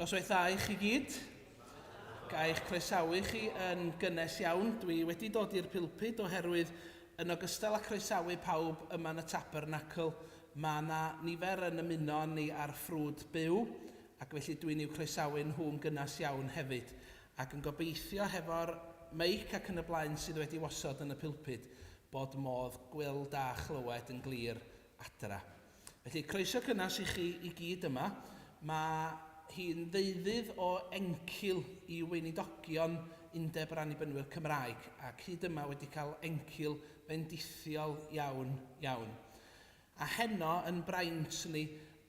Noswaith dda i chi gyd. Ga i'ch croesawu chi yn gynnes iawn. Dwi wedi dod i'r pulpud oherwydd yn ogystal â croesawu pawb yma yn y Tabernacl, mae yna nifer yn ymuno â ni ar ffrwd byw, ac felly dwi'n i'w croesawu nhw'n gynnes iawn hefyd. Ac yn gobeithio hefo'r meic ac yn y blaen sydd wedi osod yn y pulpud, bod modd gweld a chlywed yn glir adra. Felly, croeso cynnes i chi i gyd yma. Mae hi'n ddeuddydd o encil i weinidogion Undeb yr Annibynwyr Cymraeg, ac hyd yma wedi cael encil fendithiol iawn, iawn. A heno, yn braint ni,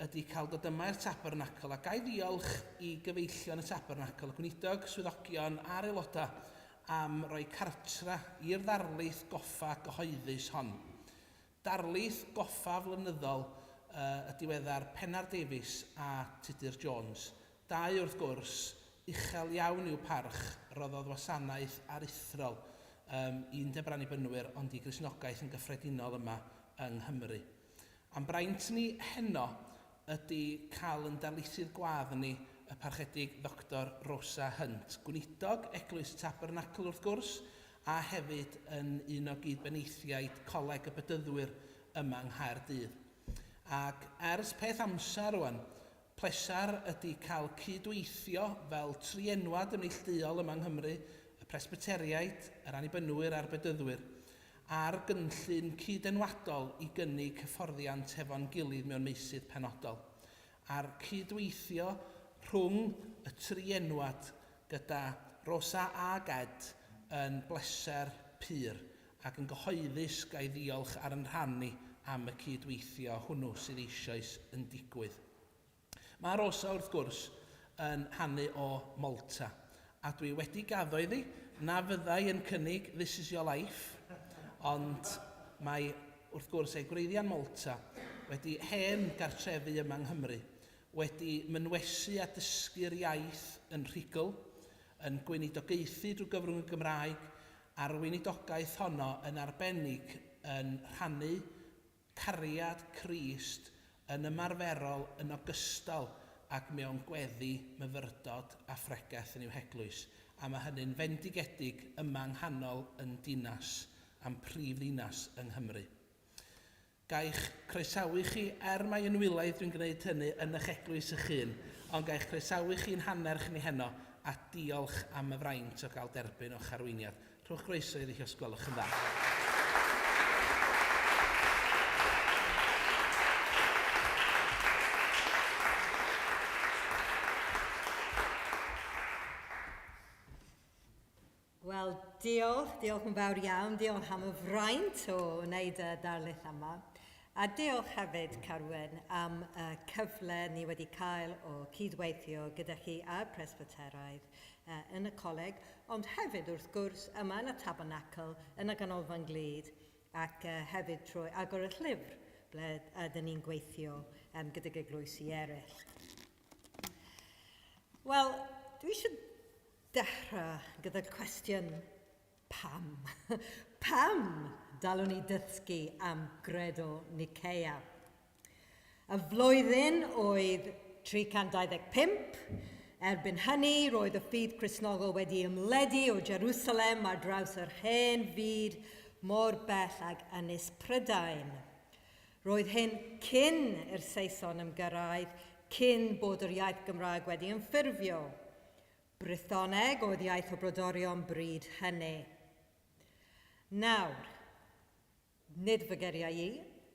ydy cael dod yma i'r Tabernacl, a ga i ddiolch i gyfeillion y Tabernacl, y gweinidog, swyddogion a'r aelodau am roi cartra i'r ddarlith goffa gyhoeddus hon. Darlith goffa flynyddol y diweddar Pennar Davies a Tudur Jones. Dau, wrth gwrs, uchel iawn i'w parch, roddodd wasanaeth aruthrol um, i Undeb yr Annibynwyr ond i Gristnogaeth yn gyffredinol yma yng Nghymru. A'n braint ni heno ydy cael yn darlithydd gwadd ni y Parchedig Ddoctor Rosa Hunt, gweinidog Eglwys y Tabernacl wrth gwrs, a hefyd yn un o gyd-benaethiaid Coleg y Bedyddwyr yma yng Nghaerdydd. Ac ers peth amser rwan, pleser ydy cael cyd-weithio fel trienwad ymneillduol yma yng Nghymru, y Presbyteriaid, yr Annibynwyr a'r Bedyddwyr, ar gynllun cyd-enwadol i gynnig hyfforddiant hefo'n gilydd mewn meysydd penodol. A'r cyd-weithio rhwng y trienwad gyda Rosa ag Ed yn bleser pur, ac yn gyhoeddus ga i ddiolch ar yn rhan i am y cyd-weithio hwnnw sydd eisoes yn digwydd. Mae Rosa, wrth gwrs, yn hanu o Malta, a dwi wedi gaddo iddi na fyddai yn cynnig This is your life, ond mae, wrth gwrs, ei gwreiddiau'n Malta wedi hen gartrefu yma yng Nghymru, wedi mynwesu a dysgu'r iaith yn rhugl, yn gweinidogaethu drwy gyfrwng y Gymraeg, a'r weinidogaeth honno yn arbennig yn rhannu cariad Crist yn ymarferol yn ogystal ag mewn gweddi, myfyrdod a phregeth yn i'w heglwys, a mae hynny'n fendigedig yma yng nghanol yn dinas, a'n prif ddinas yng Nghymru. Ga i'ch croesawu chi, er mai yn wylaidd dwi'n gwneud hynny yn eich eglwys eich hun, ond ga i'ch croesawu chi'n hannerch ni heno, a diolch am y fraint o gael derbyn o'ch arweiniad. Rhowch groeso iddi hi os gwelwch yn dda. Wel, diolch, diolch yn fawr iawn, diolch am y fraint o wneud y darlith yma. A diolch hefyd, Carwyn, am y cyfle ni wedi cael o cydweithio gyda chi a'r Presbyteraidd yn y coleg, ond hefyd, wrth gwrs, yma yn y Tabernacl, yn y Ganolfan Glyd, ac hefyd trwy agor y llyfr, ble ydyn ni'n gweithio um, gydag eglwysi eraill. Wel, dwi eisiau dechrau gyda'r cwestiwn pam? pam dalwn ni dysgu am Gredo Nicaea? Y flwyddyn oedd 325. Erbyn hynny, roedd y ffydd Cristnogol wedi ymledu o Jerusalem ar draws yr hen fyd mor bell ag Ynys Prydain. Roedd hyn cyn i'r Saeson ymgyrraedd, cyn bod yr iaith Gymraeg wedi ymffurfio. Brythoneg oedd iaith y brodorion bryd hynny. Nawr, nid fy geiriau i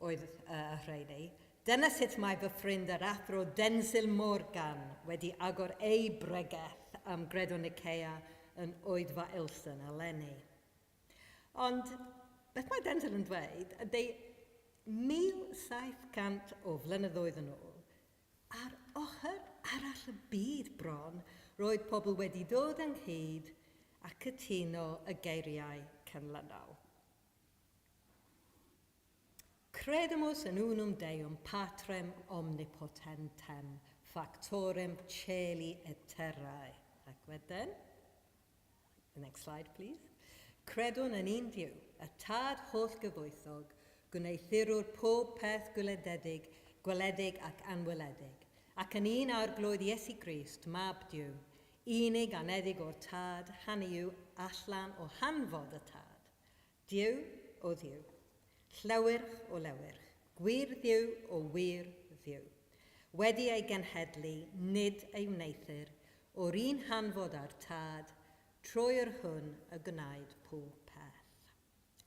oedd y rheini. Dyna sut mae fy ffrind yr Athro Denzil Morgan wedi agor ei bregeth am Gredo Nicaea yn Oedfa Ilston eleni. Ond beth mae Denzil yn dweud ydy 1700 o flynyddoedd yn ôl, Ar ochr arall y byd bron, roedd pobl wedi dod ynghyd a cytuno y geiriau canlynol. Credemus in unum Deum Patrem omnipotentem factorem caeli et terrae. Ac wedyn, the next slide please. Credwn yn un Duw, y Tad holl gyfoethog, gwneuthurwr pob peth gwylededig, gweledig ac anweledig, Ac yn un arglwydd Iesu Grist, mab Duw, unig anedig o'r Tad, hynny yw allan o hanfod y Tad. Duw o Dduw, llewyrch o lewyrch, gwir Dduw o wir Dduw. Wedi ei genhedlu, nid ei wneuthur, o'r un hanfod â'r Tad, trwy yr hwn y gwnaed pob peth.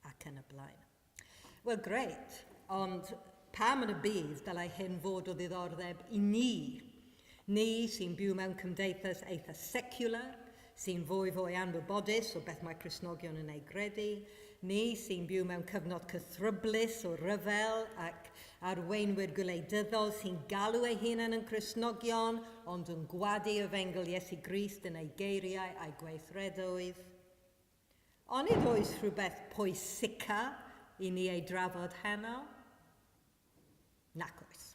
Ac yn y blaen. Wel, grêt, ond pam yn y byd dylai hyn fod o ddiddordeb i ni? Ni sy'n byw mewn cymdeithas eitha secular, sy'n fwy fwy anwybodus o beth mae Cristnogion yn ei gredu, ni sy'n byw mewn cyfnod cythryblus o ryfel ac arweinwyr gwleidyddol sy'n galw eu hunain yn Cristnogion ond yn gwadu efengyl Iesu Grist yn ei geiriau a'i gweithredoedd. Onid oes rhywbeth pwysica i ni ei drafod heno? Nac oes.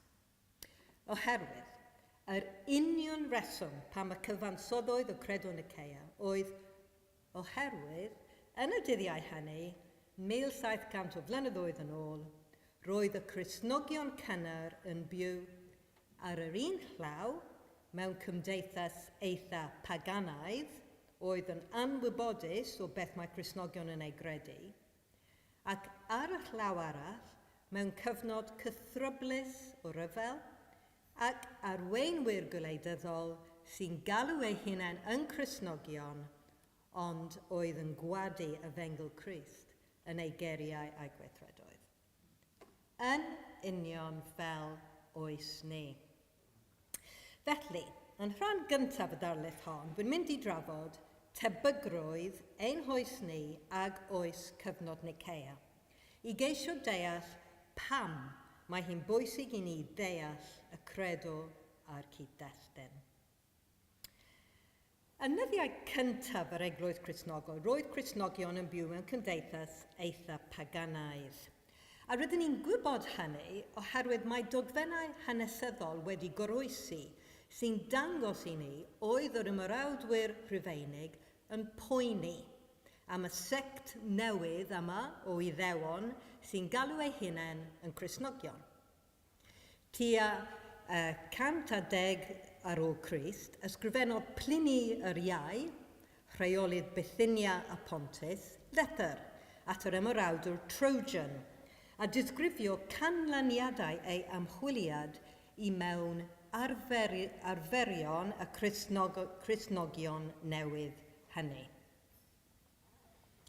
Oherwydd, yr union reswm pam y cyfansoddoedd y Credo Nicaea oedd oherwydd, yn y dyddiau hynny, 1700 o flynyddoedd yn ôl, roedd y Cristnogion cynnar yn byw ar yr un llaw mewn cymdeithas eitha paganaidd oedd yn anwybodus o beth mae Cristnogion yn ei gredu, Ac ar y llaw arall, mewn cyfnod cythryblus o ryfel, ac arweinwyr gwleidyddol sy'n galw eu hunain yn Cristnogion, ond oedd yn gwadu Efengyl Crist yn eu geiriau a'u gweithredoedd. Yn union fel oes ni. Felly, yn rhan gyntaf y darlith hon, dwi'n mynd i drafod tebygrwydd ein hoes ni ag oes cyfnod Nicaea, i geisio deall pam mae hi'n bwysig i ni ddeall y credo a'r cyd-destun. Yn nyddiau cyntaf yr Eglwys Cristnogol, roedd Cristnogion yn byw mewn cymdeithas eitha paganaidd. A rydyn ni'n gwybod hynny oherwydd mae dogfennau hanesyddol wedi goroesi sy'n dangos i ni oedd yr ymerawdwyr Rhufeinig yn poeni am y sect newydd yma o Iddewon sy'n galw eu hunain yn Cristnogion. Tua 110 ar ôl Crist, ysgrifennodd Pliny yr Iau, rheolydd Bithynia a Pontus, lythyr at yr ymerawdwr Trojan, a disgrifio canlyniadau ei ymchwiliad i mewn arferion y Cristnogion newydd hynny.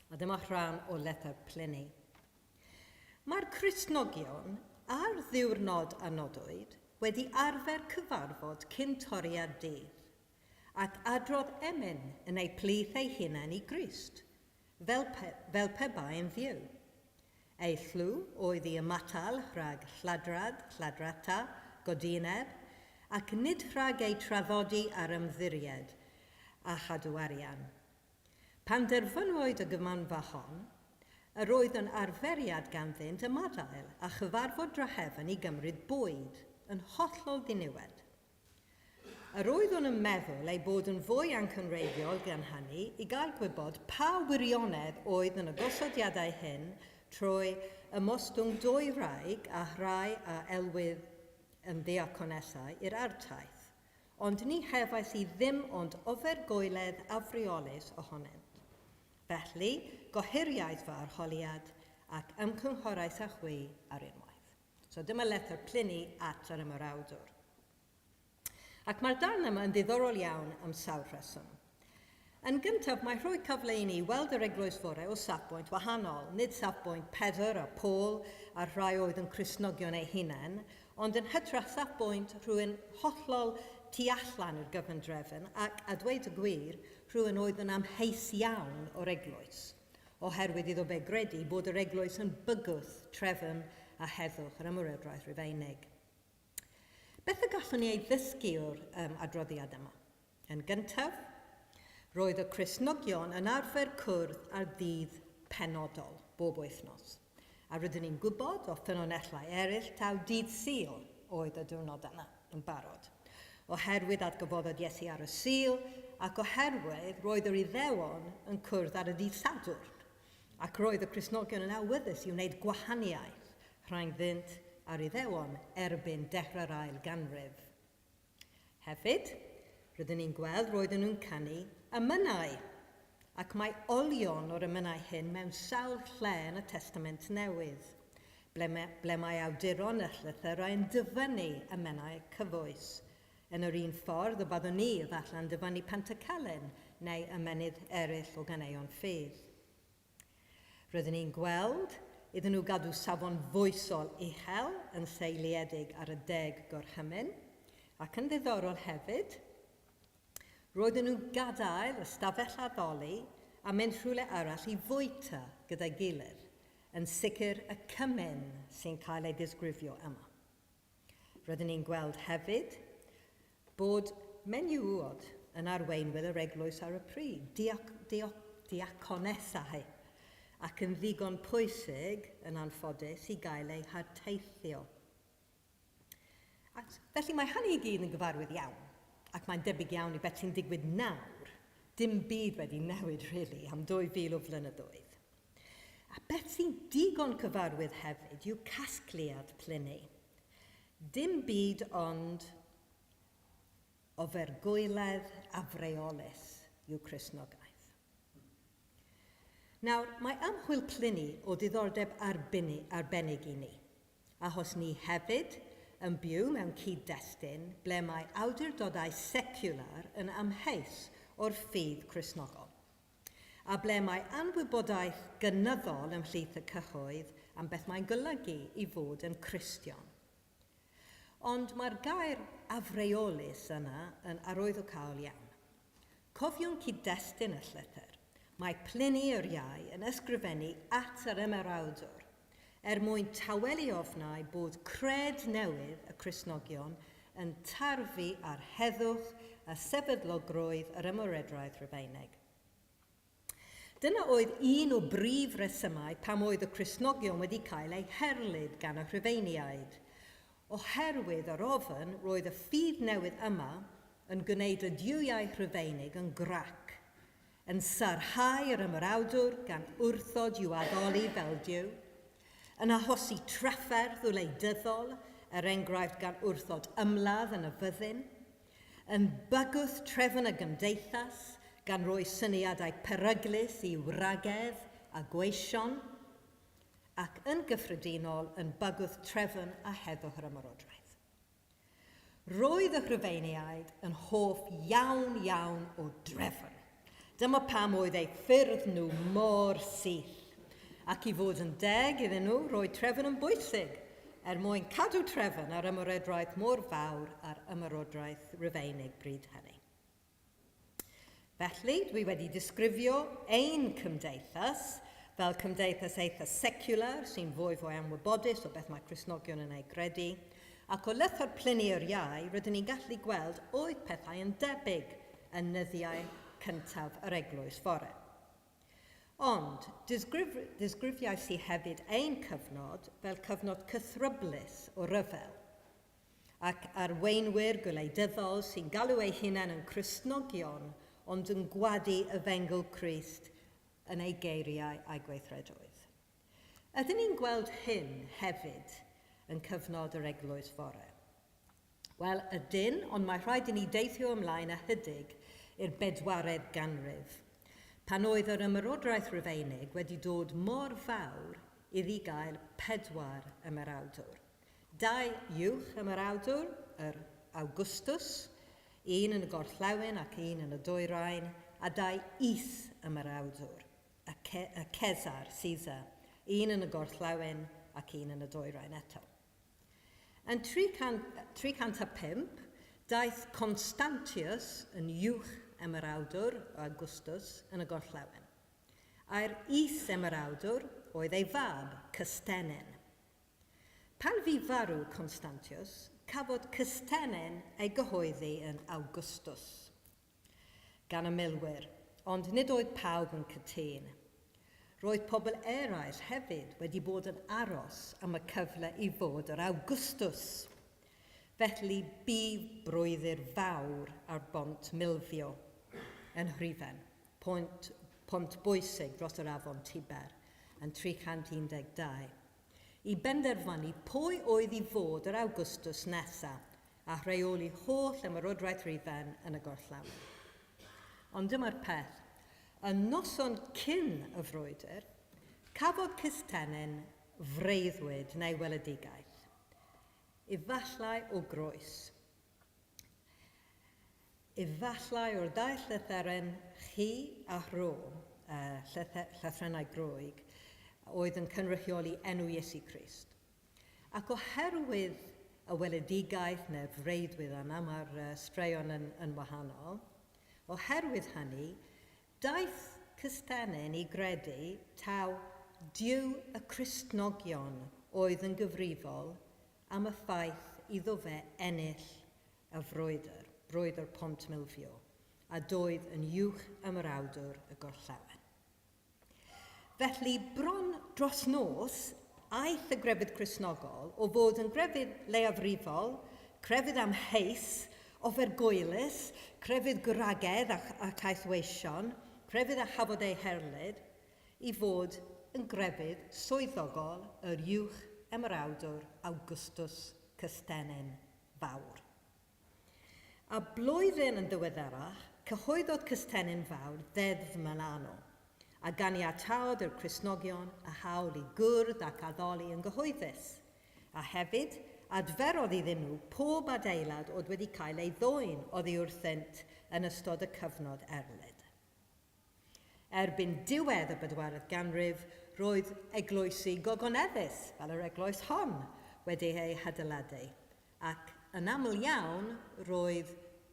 A dyma rhan o lythyr Pliny. Mae'r Cristnogion, ar ddiwrnod a nodwyd, wedi arfer cyfarfod cyn toriad dydd, ac adrodd emyn yn eu plith eu hunain i Grist, fel pe, fel pe bai'n fyw. Eu llw oedd i ymatal rhag lladrad, lladrata, godineb, ac nid rhag eu traddodi ar ymddiried a chadw arian. Pan derfynwyd y gymanfa hon, yr oedd yn arferiad ganddynt ymadael a chyfarfod drachefn i gymryd bwyd, yn hollol ddiniwed. Yr oeddwn yn meddwl ei bod yn fwy anghynreiddiol gan hynny i gael gwybod pa wirionedd oedd yn y gosodiadau hyn trwy ymostwng dwy wraig a rhai a elwid yn ddiaconesau i'r artaith. Ond ni chefais i ddim ond ofergoeledd afreolus ohonynt. Felly, gohiriais fy arholiad ac ymgynghorais â chwi ar unwaith. So dyma lythyr Pliny at yr ymerawdwr. Ac mae'r darn yma yn ddiddorol iawn am sawl rheswm. Yn gyntaf, mae rhoi cyfle i ni weld yr eglwys fore o safbwynt wahanol, nid safbwynt Pedr a Paul a'r rhai oedd yn Cristnogion eu hunain, ond yn hytrach safbwynt rhywun hollol tu allan i'r gyfundrefn ac, a dweud y gwir, rhywun oedd yn amheus iawn o'r eglwys, oherwydd iddo fe gredu bod yr eglwys yn bygwth trefn a heddwch yr Ymerodraeth Rufeinig. Beth y gallwn ni ei ddysgu o'r um, adroddiad yma? Yn gyntaf, roedd y Cristnogion yn arfer cwrdd ar ddydd penodol, bob wythnos. A rydyn ni'n gwybod o ffynonellau eraill taw dydd Sul oedd y diwrnod yna yn barod. Oherwydd atgyfoddodd Iesu ar y Sul, ac oherwydd roedd yr Iddewon yn cwrdd ar y dydd Sadwrn. Ac roedd y Cristnogion yn awyddus i wneud gwahaniaeth rhyngddynt a'r Iddewon erbyn dechrau'r ail ganrif. Hefyd, rydyn ni'n gweld roedden nhw'n canu emynau, ac mae olion o'r emynau hyn mewn sawl lle yn y Testament Newydd, ble mae, ble mae awduron y llythyrau yn dyfynnu emynau cyfoes, yn yr un ffordd y byddwn ni efallai'n dyfynnu Pantycelyn neu ymenydd eraill o ganeuon ffydd. Rydyn ni'n gweld iddyn nhw gadw safon foesol uchel yn seiliedig ar y deg gorchymyn, ac yn ddiddorol hefyd, roedden nhw'n gadael y stafell addoli a mynd rhywle arall i fwyta gyda'i gilydd, yn sicr y cymun sy'n cael ei ddisgrifio yma. Rydyn ni'n gweld hefyd bod menywod yn arweinwyr yr eglwys ar y pryd, diac, diac, diaconesau, ac yn ddigon pwysig, yn anffodus, i gael eu harteithio. Ac felly mae hynny i gyd yn gyfarwydd iawn, ac mae'n debyg iawn i beth sy'n digwydd nawr. Dim byd wedi newid, really, am 2,000 o flynyddoedd. A beth sy'n digon cyfarwydd hefyd yw casgliad Pliny. Dim byd ond ofergoeledd afreolus yw Cristnogaeth. Nawr, mae ymchwil Pliny o ddiddordeb arbennig i ni, achos ni hefyd yn byw mewn cyd-destun ble mae awdurdodau seciwlar yn amheus o'r ffydd Cristnogol. A ble mae anwybodaeth gynyddol ymhlith y cyhoedd am beth mae'n golygu i fod yn Cristion. Ond mae'r gair afreolus yna yn arwyddocaol iawn. Cofiwn cyd-destun y llythyr. Mae Pliny yr Iau yn ysgrifennu at yr ymerawdwr er mwyn tawelu ofnau bod cred newydd y Cristnogion yn tarfu ar heddwch a sefydlogrwydd yr Ymerodraeth Rufeinig. Dyna oedd un o brif resymau pam oedd y Cristnogion wedi cael eu herlid gan y Rhufeiniaid. Oherwydd yr ofn, roedd y ffydd newydd yma yn gwneud y duwiau Rhufeinig yn grac, yn sarhau yr ymerawdwr gan wrthod i'w addoli fel duw, yn achosi trafferth wleidyddol, er enghraifft gan wrthod ymladd yn y fyddin, yn bygwth trefn y gymdeithas gan roi syniadau peryglus i wragedd a gweision, ac yn gyffredinol yn bygwth trefn a heddwch yr ymerodraeth. Roedd y Rhufeiniaid yn hoff iawn iawn o drefn. Dyma pam oedd eu ffyrdd nhw mor syth. Ac i fod yn deg iddyn nhw, roedd trefn yn bwysig er mwyn cadw trefn ar ymerodraeth mor fawr â'r ymerodraeth Rufeinig bryd hynny. Felly, dwi wedi disgrifio ein cymdeithas fel cymdeithas eitha secular sy'n fwy fwy anwybodus o beth mae Cristnogion yn ei gredu, ac o lythyr Pliny yr Iau rydyn ni'n gallu gweld oedd pethau yn debyg yn nyddiau cyntaf yr eglwys fore. Ond, disgrif, disgrifiais i hefyd ein cyfnod fel cyfnod cythryblus o ryfel, ac arweinwyr gwleidyddol sy'n galw eu hunain yn Cristnogion ond yn gwadu Efengyl Crist yn eu geiriau a'u gweithredoedd. Ydyn ni'n gweld hyn hefyd yn cyfnod yr eglwys fore? Wel, ydyn, ond mae rhaid i ni deithio ymlaen ychydig i'r bedwaredd ganrif, pan oedd yr ymerodraeth Rufeinig wedi dod mor fawr iddi gael pedwar ymerawdwr. Dau uwch ymerawdwr, yr Augustus, un yn y gorllewin ac un yn y dwyrain, a dau is ymerawdwr, y, Ce y Cesar, Caesar, un yn y gorllewin ac un yn y dwyrain eto. Yn 305, daeth Constantius yn uwch ymerawdwr Augustus yn y gorllewin. A'r is ymerawdwr oedd ei fab, Cystennin. Pan fu farw Constantius, cafodd Cystennin ei gyhoeddi yn Augustus gan y milwyr, ond nid oedd pawb yn cytûn. Roedd pobl eraill hefyd wedi bod yn aros am y cyfle i fod yr Augustus. Felly bu brwydr fawr ar bont Milvio yn Rhufain, pont, pont bwysig dros yr afon Tiber, yn 312. I benderfynu pwy oedd i fod yr Augustus nesa, a rheoli holl ymerodraeth Rufain yn y gorllewin. Ond dyma'r peth, y noson cyn y frwydr, cafodd Cystennin freuddwyd neu weledigaeth, efallai o groes. Efallai o'r ddau llythyren chi a rho, llythrennau Groeg, oedd yn cynrychioli enw Iesu Grist. Ac oherwydd y weledigaeth neu'r freuddwyd yna, mae'r straeon yn, yn wahanol, oherwydd hynny, daeth Cystennin i gredu taw Duw y Cristnogion oedd yn gyfrifol am y ffaith iddo fe ennill y frwydr, brwydr Pont Milvio, a doedd yn uwch ymerawdwr y gorllewin. Felly, bron dros nos, aeth y grefydd Cristnogol o fod yn grefydd leiafrifol, crefydd amheus, ofergoelus, crefydd gwragedd a, a caethweision, crefydd a chafodd ei herlid, i fod yn grefydd swyddogol yr uwch ymerawdwr Augustus Cystennin Fawr. A blwyddyn yn ddiweddarach, cyhoeddodd Cystennin Fawr Ddeddf Milano, a ganiataodd i'r Cristnogion y hawl i gwrdd ac addoli yn gyhoeddus, a hefyd adferodd iddyn nhw pob adeilad oedd wedi cael ei ddwyn oddi wrthynt yn ystod y cyfnod erlid. Erbyn diwedd y bedwaredd ganrif, roedd eglwysi gogoneddus, fel yr eglwys hon, wedi eu hadeiladu, ac yn aml iawn roedd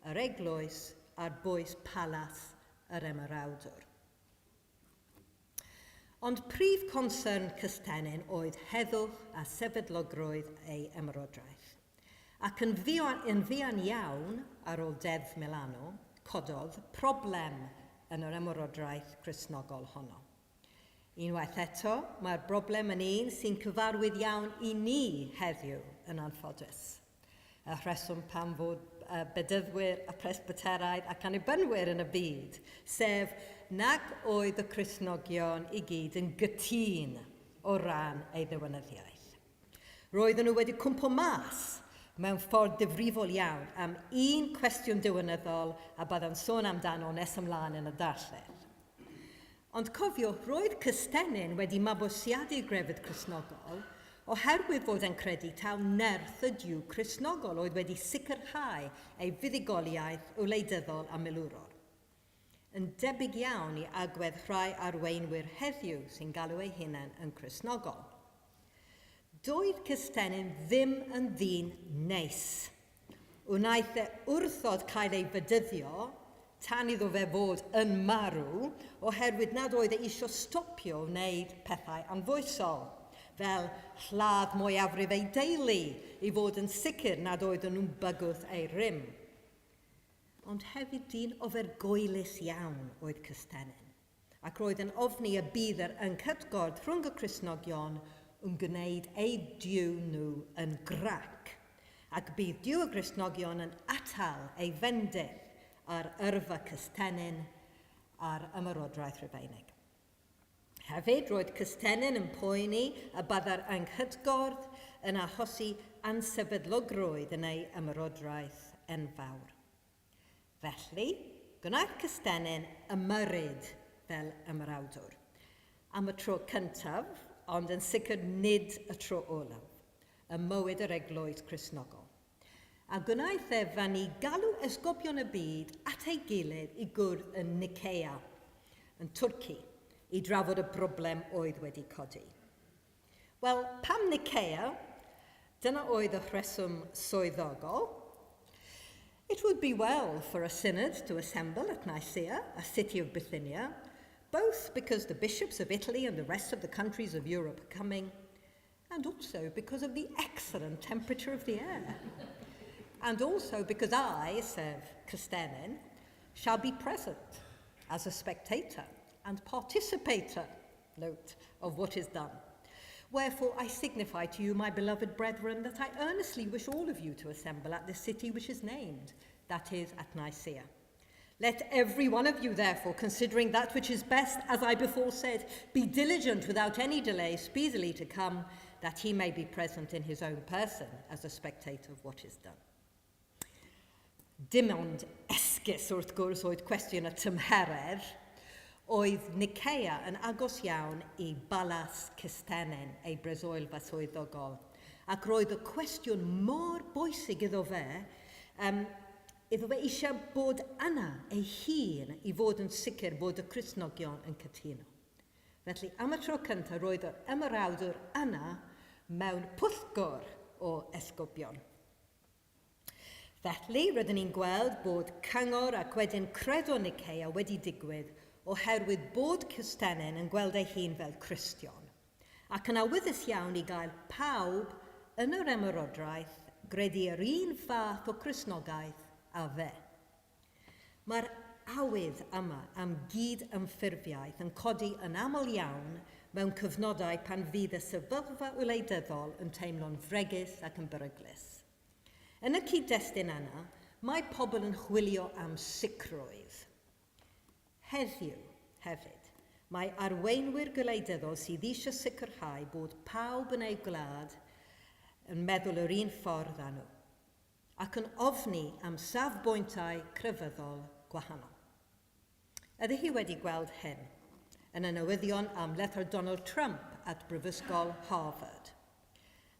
yr eglwys ar bwys palas yr ymerawdwr. Ond prif consyrn Cystennin oedd heddwch a sefydlogrwydd ei ymerodraeth. Ac yn fuan, yn fuan iawn ar ôl Deddf Milano, cododd problem yn yr ymerodraeth Gristnogol honno. Unwaith eto, mae'r broblem yn un sy'n cyfarwydd iawn i ni heddiw yn anffodus. Y rheswm pam fod bedyddwyr a presbyteraidd ac annibynwyr yn y byd, sef nag oedd y Cristnogion i gyd yn gytûn o ran ei ddiwinyddiaeth. Roedden nhw wedi cwmpo mas mewn ffordd difrifol iawn am un cwestiwn diwinyddol a byddwn sôn amdano nes ymlaen yn y darlith. Ond cofiwch, roedd Cystennin wedi mabwysiadu grefydd Cristnogol oherwydd fod e'n credu taw nerth y Duw Cristnogol oedd wedi sicrhau ei fuddugoliaeth wleidyddol a milwrol. Yn debyg iawn i agwedd rhai arweinwyr heddiw sy'n galw eu hunain yn Cristnogol. Doedd Cystennin ddim yn ddyn neis. Wnaeth e wrthod cael ei fedyddio tan iddo fe fod yn marw oherwydd nad oedd e eisiau stopio wneud pethau anfoesol, fel lladd mwyafrif ei deulu i fod yn sicr nad oedden nhw'n bygwth ei rym. Ond hefyd dyn ofergoelus iawn oedd Cystennin, ac roedd yn ofni y bydd yr anghytgord rhwng y Cristnogion yn gwneud eu Duw nhw yn grac, ac bydd Duw y Gristnogion yn atal ei fendith ar yrfa Cystennin a'r Ymerodraeth Rufeinig. Hefyd, roedd Cystennin yn poeni y byddai'r anghytgord yn achosi ansefydlogrwydd yn ei ymerodraeth enfawr. Felly, gwnaeth Cystennin ymyrryd fel ymerawdwr. Am y tro cyntaf, ond yn sicr nid y tro olaf, ym mywyd yr Eglwys Cristnogol. A gwnaeth e fyny galw esgobion y byd at ei gilydd i gwrdd yn Nicaea, yn Twrci, i drafod y broblem oedd wedi codi. Wel, pam Nicaea? Dyna oedd y rheswm swyddogol. It would be well for a synod to assemble at Nicaea, a city of Bithynia, both because the bishops of Italy and the rest of the countries of Europe are coming, and also because of the excellent temperature of the air. And also because I, sef Cystennin, shall be present as a spectator and participator, note, of what is done. Wherefore I signify to you, my beloved brethren, that I earnestly wish all of you to assemble at the city which is named, that is, at Nicaea. Let every one of you, therefore, considering that which is best, as I before said, be diligent without any delay, speedily to come, that he may be present in his own person as a spectator of what is done. Dim ond esgus wrth gwrs oedd cwestiwn y tymheredd, oedd Nicaea yn agos iawn i Balas Cystennin, ei breswylfa swyddogol, ac roedd y cwestiwn mor bwysig iddo fe, um, iddo fe eisiau bod yna ei hun i fod yn sicr bod y Cristnogion yn cytuno. Felly, am y tro cyntaf, roedd yr ymerawdwr yna mewn pwyllgor o esgobion. Felly, rydyn ni'n gweld bod cyngor ac wedyn credo Nicaea wedi digwydd oherwydd bod Cystennin yn gweld ei hun fel Cristion, ac yn awyddus iawn i gael pawb yn yr ymerodraeth gredu yr un fath o Cristnogaeth â fe. Mae'r awydd yma am gyd-ymffurfiaeth yn codi yn aml iawn mewn cyfnodau pan fydd y sefyllfa wleidyddol yn teimlo'n fregus ac yn beryglus. Yn y cyd-destun yna, mae pobl yn chwilio am sicrwydd. Heddiw, hefyd, mae arweinwyr gwleidyddol sydd eisiau sicrhau bod pawb yn eu gwlad yn meddwl yr un ffordd â nhw, ac yn ofni am safbwyntiau crefyddol gwahanol. Ydych chi wedi gweld hyn yn y newyddion am lythyr Donald Trump at Brifysgol Harvard?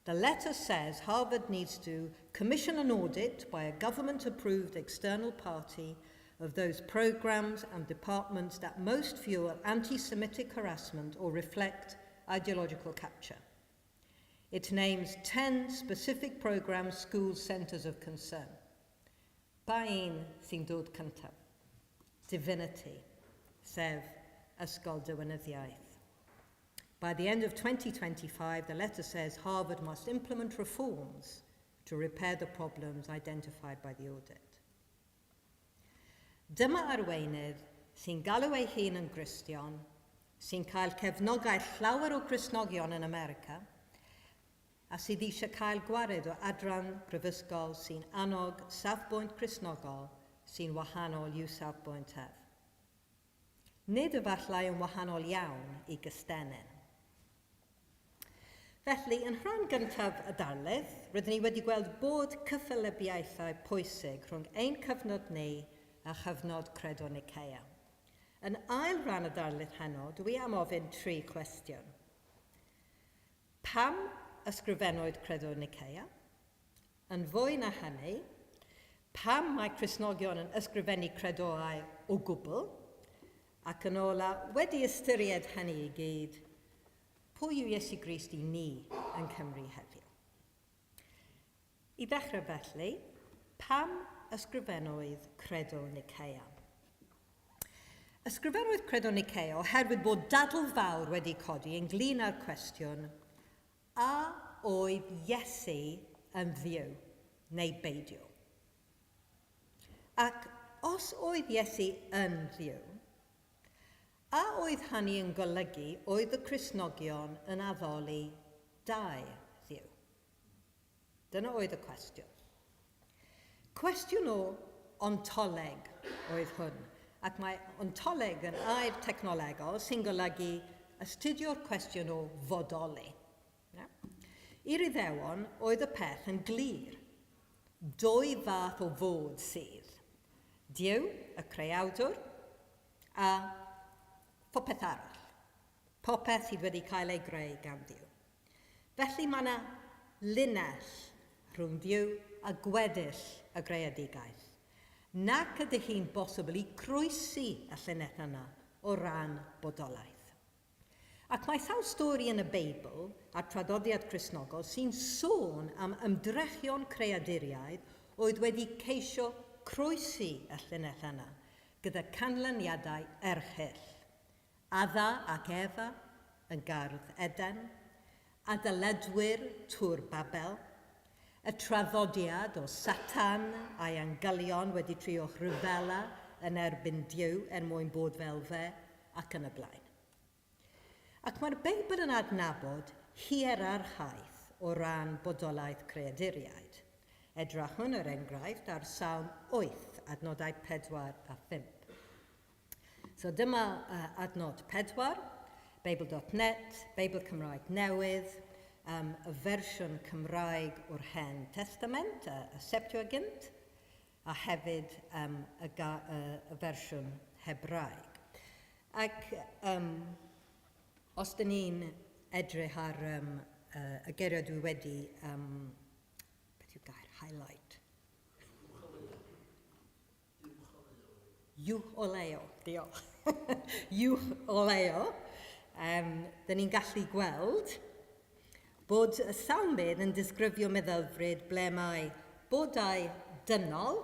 The letter says Harvard needs to commission an audit by a government-approved external party of those programs and departments that most fuel anti-Semitic harassment or reflect ideological capture. It names 10 specific programs, schools, centers of concern. Pa un sy'n dod cyntaf? Divinity, sef Ysgol Diwinyddiaeth. By the end of 2025, the letter says Harvard must implement reforms to repair the problems identified by the audit. Dyma arweinydd sy'n galw ei hun yn Gristion, sy'n cael cefnogaeth llawer o Gristnogion yn America, a sydd eisiau cael gwared o adran brifysgol sy'n annog safbwynt Cristnogol sy'n wahanol i'w safbwynt ef. Nid efallai yn wahanol iawn i Gystennin. Felly, yn rhan gyntaf y darlith, rydyn ni wedi gweld bod cyffelybiaethau pwysig rhwng ein cyfnod ni a chyfnod Credo Nicaea. Yn ail ran y darlith heno, dwi am ofyn tri cwestiwn. Pam ysgrifennwyd Credo Nicaea? Yn fwy na hynny, pam mae Cristnogion yn ysgrifennu credoau o gwbl? Ac yn ola, wedi ystyried hynny i gyd, pwy yw Iesu Grist i ni yn Cymru heddiw? I ddechrau felly, pam ysgrifennwyd Credo Nicaea? Ysgrifennwyd Credo Nicaea oherwydd bod dadl fawr wedi codi ynglyn â'r cwestiwn a oedd Iesu yn Dduw neu beidio. Ac os oedd Iesu yn Dduw, a oedd hynny yn golygu oedd y Cristnogion yn addoli dau Dduw? Dyna oedd y cwestiwn. Cwestiwn o ontoleg oedd hwn, ac mae ontoleg yn air technolegol sy'n golygu astudio'r cwestiwn o fodoli. Yeah? I'r Iddewon oedd y peth yn glir. Dwy fath o fod sydd. Duw, y creawdwr, a phopeth arall. Popeth sydd wedi cael ei greu gan Dduw. Felly mae yna linell rhwng Duw a gweddill y greadigaeth. Nac ydy hi'n bosibl i croesi y llinell yna o ran bodolaeth. Ac mae sawl stori yn y Beibl a'r traddodiad Cristnogol sy'n sôn am ymdrechion creaduriaid oedd wedi ceisio croesi y llinell yna, gyda canlyniadau erchyll. Adda ac Efa yn Gardd Eden, adeiladwyr Tŵr Babel, y traddodiad o Satan a'i angylion wedi trio rhyfela yn erbyn Duw er mwyn bod fel fe, ac yn y blaen. Ac mae'r Beibl yn adnabod hierarchaeth o ran bodolaeth creaduriaid. Edrychwn, er enghraifft, ar Salm 8, adnodau 4 a 5. So dyma adnod 4, Beibl.net, Beibl Cymraeg Newydd, y fersiwn Cymraeg o'r Hen Testament, y Septuagint. a hefyd um, y, ga, y, y fersiwn Hebraeg. Ac um, os dyn ni'n edrych ar um, y geiriau dwi wedi, um, beth yw'r gair, highlight? Uwcholeuo, diolch. Uwcholeuo. Um, dyn ni'n gallu gweld bod y salmydd yn disgrifio meddylfryd ble mae bodau dynol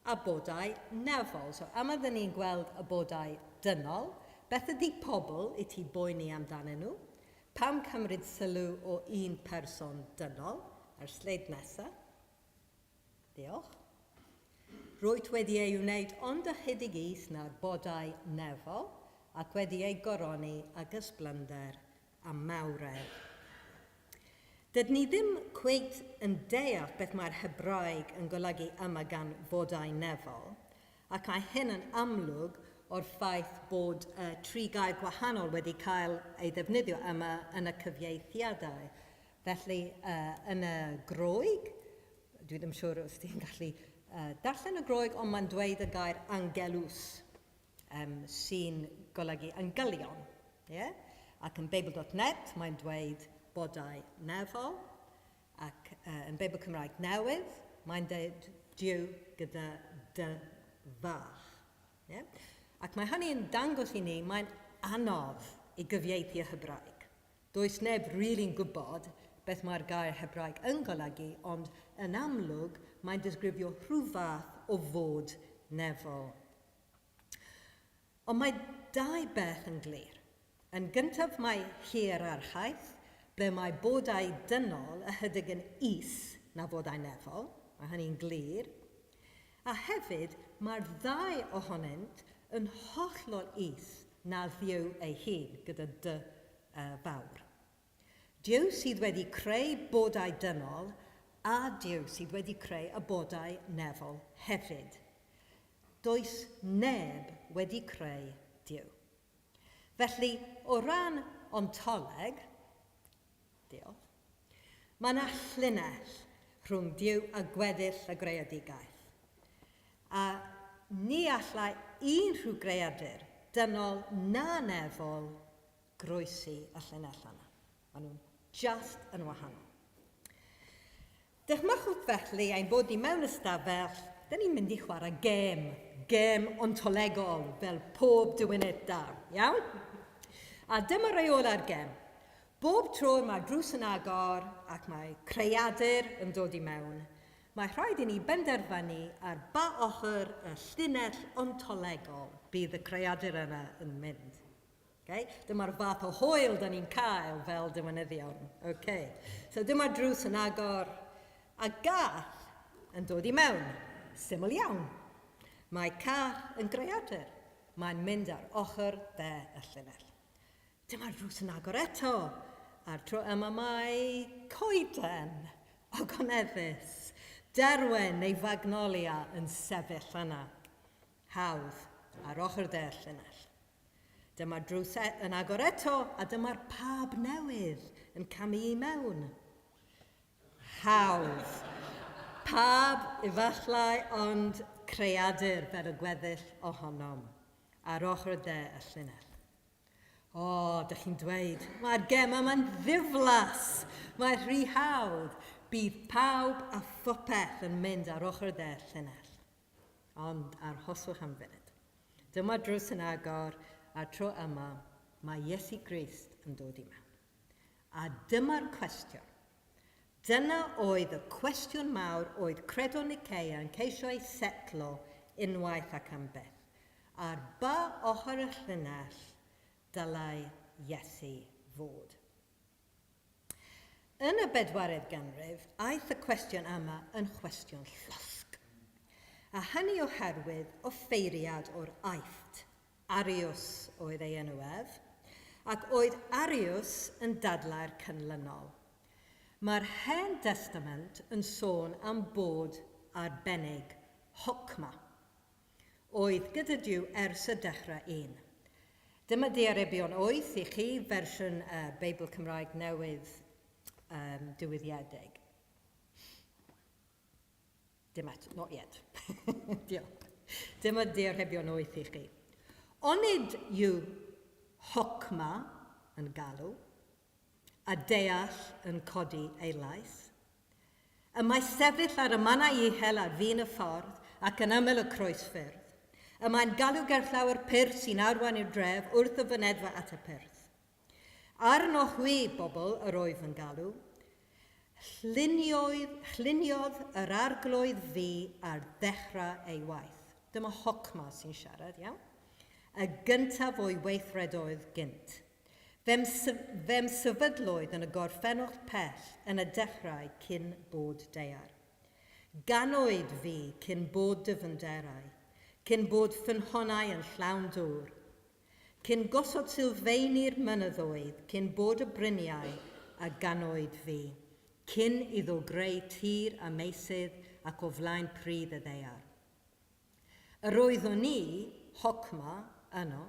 a bodau nefol. So yma dyn ni'n gweld y bodau dynol. Beth ydy pobl i ti boeni amdanyn nhw? Pam cymryd sylw o un person dynol? A'r sleid nesaf. Diolch. Rwyt wedi ei wneud ond ychydig is na'r bodau nefol, ac wedi ei goroni ag ysblander a mawredd. Dydyn ni ddim cweit yn deall beth mae'r Hebraeg yn golygu yma gan fodau nefol, ac mae hyn yn amlwg o'r ffaith bod uh, tri gair gwahanol wedi cael ei ddefnyddio yma yn y cyfieithiadau. Felly, uh, yn y Groeg, dwi ddim siŵr os ti'n gallu uh, darllen y Groeg, ond mae'n dweud y gair angelus, um, sy'n golygu angylion. Yeah? Ac yn Beibl.net mae'n dweud bodau nefol, ac uh, yn Beibl Cymraeg Newydd mae'n dweud Duw gyda dy fach. Yeah? Ac mae hynny'n dangos i ni mae'n anodd i gyfieithu y Hebraeg. Does neb rili'n gwybod beth mae'r gair Hebraeg yn golygu, ond yn amlwg mae'n disgrifio rhyw fath o fod nefol. Ond mae dau beth yn glir. Yn gyntaf mae hierarchaeth, ble mae bodau dynol ychydig yn is na fodau nefol, mae hynny'n glir. A hefyd mae'r ddau ohonynt yn hollol is na Dduw ei hun, gyda D fawr. Duw sydd wedi creu bodau dynol a Duw sydd wedi creu y bodau nefol hefyd. Does neb wedi creu Duw. Felly, o ran ontoleg, diolch, mae yna llinell rhwng Duw a gweddill y greadigaeth. A ni allai unrhyw greadur, dynol na nefol, groesi y llinell yna. Maen nhw'n just yn wahanol. Dychmygwch felly ein bod ni mewn ystafell, dyn ni'n mynd i chwarae gêm, gêm ontolegol, fel pob diwynydd da, iawn? A dyma reolau'r gêm. Bob tro mae'r drws yn agor ac mae creadur yn dod i mewn, mae rhaid i ni benderfynu ar ba ochr y llinell ontolegol bydd y creadur yna yn mynd. Okay? Dyma'r fath o hwyl da ni'n cael fel diwinyddion. Okay. So dyma'r drws yn agor a gath yn dod i mewn. Syml iawn. Mae cath yn greadur. Mae'n mynd ar ochr dde y llinell. Dyma'r drws yn agor eto. A'r tro yma mae coeden ogoneddus, derwen neu fagnolia yn sefyll yna. Hawdd, ar ochr dde'r llinell. Dyma'r drws e, yn agor eto, a dyma'r pab newydd yn camu i mewn. Hawdd. Pab, efallai, ond creadur fel y gweddill ohonom, ar ochr dde y llinell. O, dych chi'n dweud, mae'r gem yma'n ddiflas, mae rhy hawdd, bydd pawb a phopeth yn mynd ar ochr dde y llinell. Ond arhoswch am funud. Dyma drws yn agor, a'r tro yma mae Iesu Grist yn dod i mewn. A dyma'r cwestiwn. Dyna oedd y cwestiwn mawr oedd Credo Nicaea yn ceisio ei setlo unwaith ac am byth. Ar ba ochr y llinell dylai Iesu fod? Yn y bedwaredd ganrif, aeth y cwestiwn yma yn chwestiwn llosg. A hynny oherwydd offeiriad o'r Aifft, Arius oedd ei enw ef, ac oedd Arius yn dadlau'r canlynol. Mae'r Hen Destament yn sôn am bod arbennig, hokma, oedd gyda Duw ers y dechrau un. Dyma Diarebion 8 i chi, fersiwn uh, Beibl Cymraeg Newydd um, diwyddiedig. Dim eto, not yet. Diolch. Dyma diarhebion wyth i chi. Onid yw hocma yn galw, a deall yn codi ei lais? Y mae sefyll ar y mannau uchel ar fin y ffordd ac yn ymyl y croesffyrdd. Y mae'n galw gerllaw'r pyrth sy'n arwain i'r dref wrth y fynedfa at y pyrth. Arno chwi, bobl, yr wyf yn galw. Llunioedd, lluniodd yr arglwydd fi ar ddechrau ei waith. Dyma Hocma sy'n siarad, iawn? Y gyntaf o'i weithredoedd gynt. Fe'm, fe'm sefydlwyd yn y gorffennol pell yn y dechrau cyn bod daear. Ganwyd fi cyn bod dyfnderau, cyn bod ffynhonnau yn llawn dŵr. Cyn gosod sylfeini'r mynyddoedd, cyn bod y bryniau a ganwyd fi, cyn iddo greu tir a meysydd ac o flaen pridd y ddaear. Yr oeddwn i, Hocma, yno,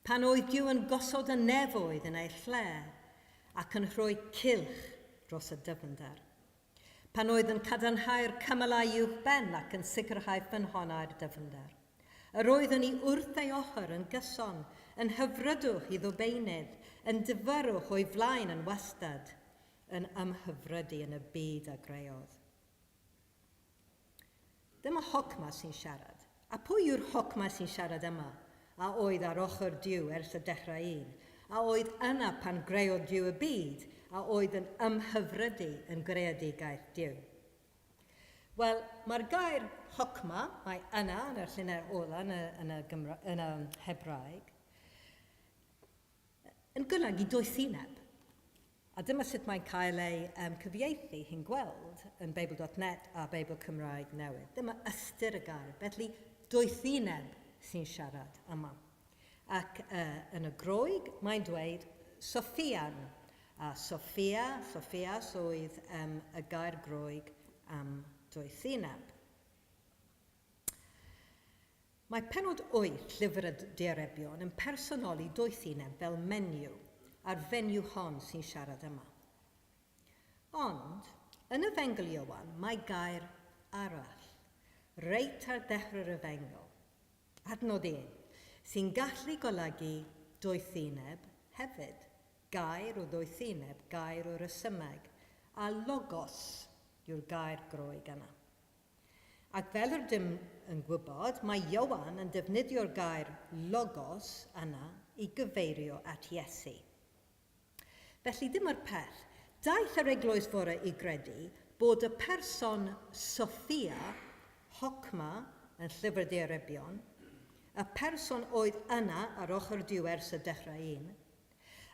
pan oedd Duw yn gosod y nefoedd yn eu lle ac yn rhoi cylch dros y dyfnder. Pan oedd yn cadarnhau'r cymylau uwchben ac yn sicrhau ffynhonnau'r dyfnder. Yr oeddwn i wrth ei ochr yn gyson, yn hyfrydwch iddo beunydd, yn dyfyrwch o'i flaen yn wastad, yn ymhyfrydu yn y byd a greodd. Dyma Hocma sy'n siarad. A pwy yw'r Hocma sy'n siarad yma, a oedd ar ochr Duw ers y dechrau un, a oedd yna pan greodd Duw y byd, a oedd yn ymhyfrydu yn greadigaeth Duw? Wel, mae'r gair Hocma, mae yna yn y llinell ola yn y, yn y, Gymra, yn y Hebraeg, yn golygu doethineb. A dyma sut mae'n cael ei um, cyfieithu hi'n gweld yn Beibl.net a Beibl Cymraeg Newydd. Dyma ystyr y gair. Felly, doethineb sy'n siarad yma. Ac uh, yn y Groeg, mae'n dweud Sophian. A Sophia, Sophias oedd um, y gair Groeg am doethineb. Mae pennod wyth Llyfr y Diarebion yn personoli doethineb fel menyw, a'r fenyw hon sy'n siarad yma. Ond, yn Efengyl Ioan, mae gair arall, reit ar ddechrau'r Efengyl, adnod 1, sy'n gallu golygu doethineb hefyd, gair o ddoethineb, gair o resymeg, a logos yw'r gair Groeg yna. Ac fel yr ydym yn gwybod, mae Ioan yn defnyddio'r gair logos yna i gyfeirio at Iesu. Felly dyma'r peth, daeth yr eglwys fore i gredu bod y person Sophia, Hokma, yn Llyfr Diarebion, y person oedd yna ar ochr Duw ers y dechrau un,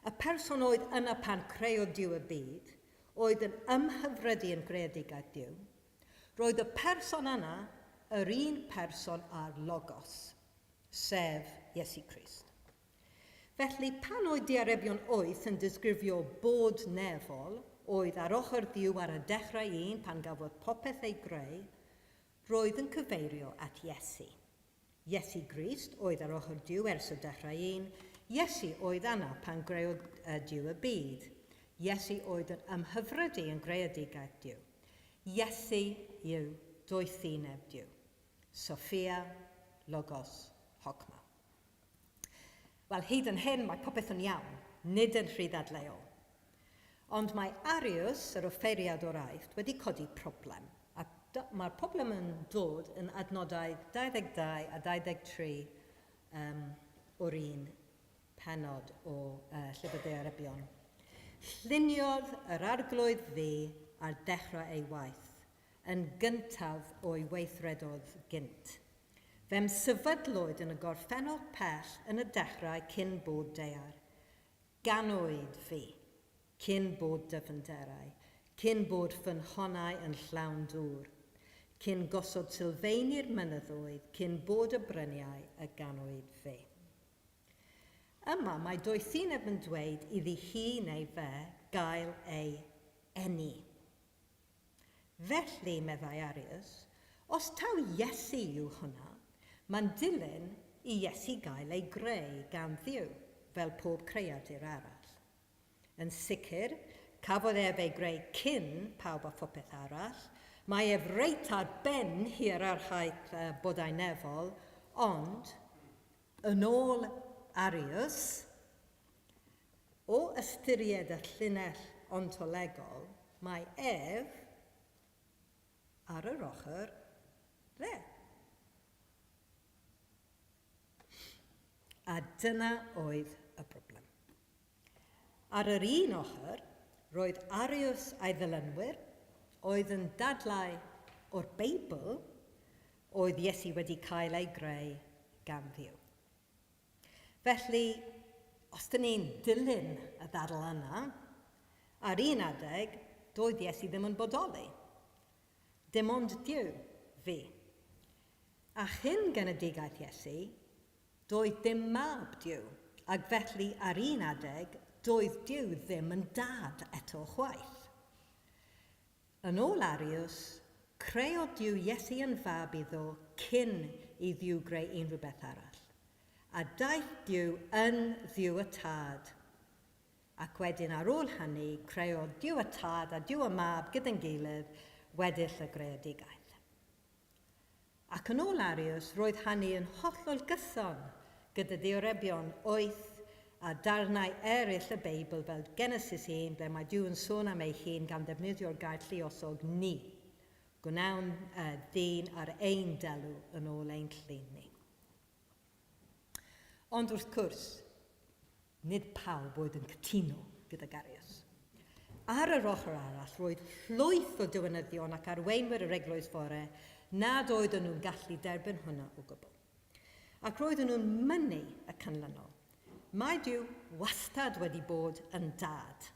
y person oedd yna pan creodd Duw y byd, oedd yn ymhyfrydu yn greadigaeth Duw, Roedd y person yna yr un person â'r Logos, sef Iesu Grist. Felly, pan oedd Diarebion Wyth yn disgrifio bod nefol, oedd ar ochr Dduw ar y dechrau un pan gafodd popeth ei greu, roedd yn cyfeirio at Iesu. Iesu Grist oedd ar ochr Duw ers y dechrau un, Iesu oedd yna pan greodd Duw y byd. Iesu oedd yn ymhyfrydu yn greadigaeth Duw. Iesu yw doethineb Duw. Sophia, Logos, Hokma. Wel, hyd yn hyn mae popeth yn iawn, nid yn rhy ddadleuol. Ond mae Arius, yr offeiriad o'r Aifft, wedi codi problem, a mae'r problem yn dod yn adnodau 22 a 23 um, o'r un pennod o uh, Llyfr Daearebion. Lluniodd yr arglwydd fi ar dechrau ei waith, yn gyntaf o'i weithredodd gynt. Fe'm sefydlwyd yn y gorffennol pell yn y dechrau cyn bod daear. Ganwyd fi cyn bod dyfnderau, cyn bod ffynhonnau yn llawn dŵr, cyn gosod sylfeini'r mynyddoedd, cyn bod y bryniau y ganwyd fi. Yma mae doethineb yn dweud iddi hi neu fe gael ei eni. Felly, meddai Arius, os taw Iesu yw hwnna, mae'n dilyn i Iesu gael ei greu gan Dduw, fel pob creadur arall. Yn sicr, cafodd ef ei greu cyn pawb a phopeth arall. Mae ef reit ar ben hierarchaeth bodau nefol, ond, yn ôl Arius, o ystyried y llinell ontolegol, mae ef ar yr ochr dde. A dyna oedd y broblem. Ar yr un ochr, roedd Arius a'i ddilynwyr, oedd yn dadlau o'r Beibl, oedd Iesu wedi cael ei greu gan Dduw. Felly, os dyn ni'n dilyn y ddadl yna, ar un adeg, doedd Iesu ddim yn bodoli. Dim ond Duw fu. A chyn genedigaeth Iesu, doedd dim mab Duw, ac felly ar un adeg, doedd Duw ddim yn dad eto chwaith. Yn ôl Arius, creodd Duw Iesu yn fab iddo cyn i Dduw greu unrhyw beth arall. A daeth Duw yn Dduw y Tad. Ac wedyn ar ôl hynny, creodd Duw y Tad a Duw y Mab gyda'n gilydd weddill y greadigaeth. Ac yn ôl Arius, roedd hynny yn hollol gyson gyda diorebion oeth a darnau eraill y Beibl fel Genesis 1 ble mae Duw yn sôn am ei hun gan ddefnyddio'r gair lluosog ni. Gwnawn ddyn ar ein delw yn ôl ein llun ni. Ond wrth gwrs, nid pawb oedd yn cytuno gyda Garius. Ar yr ochr arall, roedd llwyth o dywynyddion ac arweinwyr yr eglwys fore nad oedden nhw'n gallu derbyn hwnna o gwbl. Ac roedden nhw'n mynnu y canlynol. Mae Duw wastad wedi bod yn dad.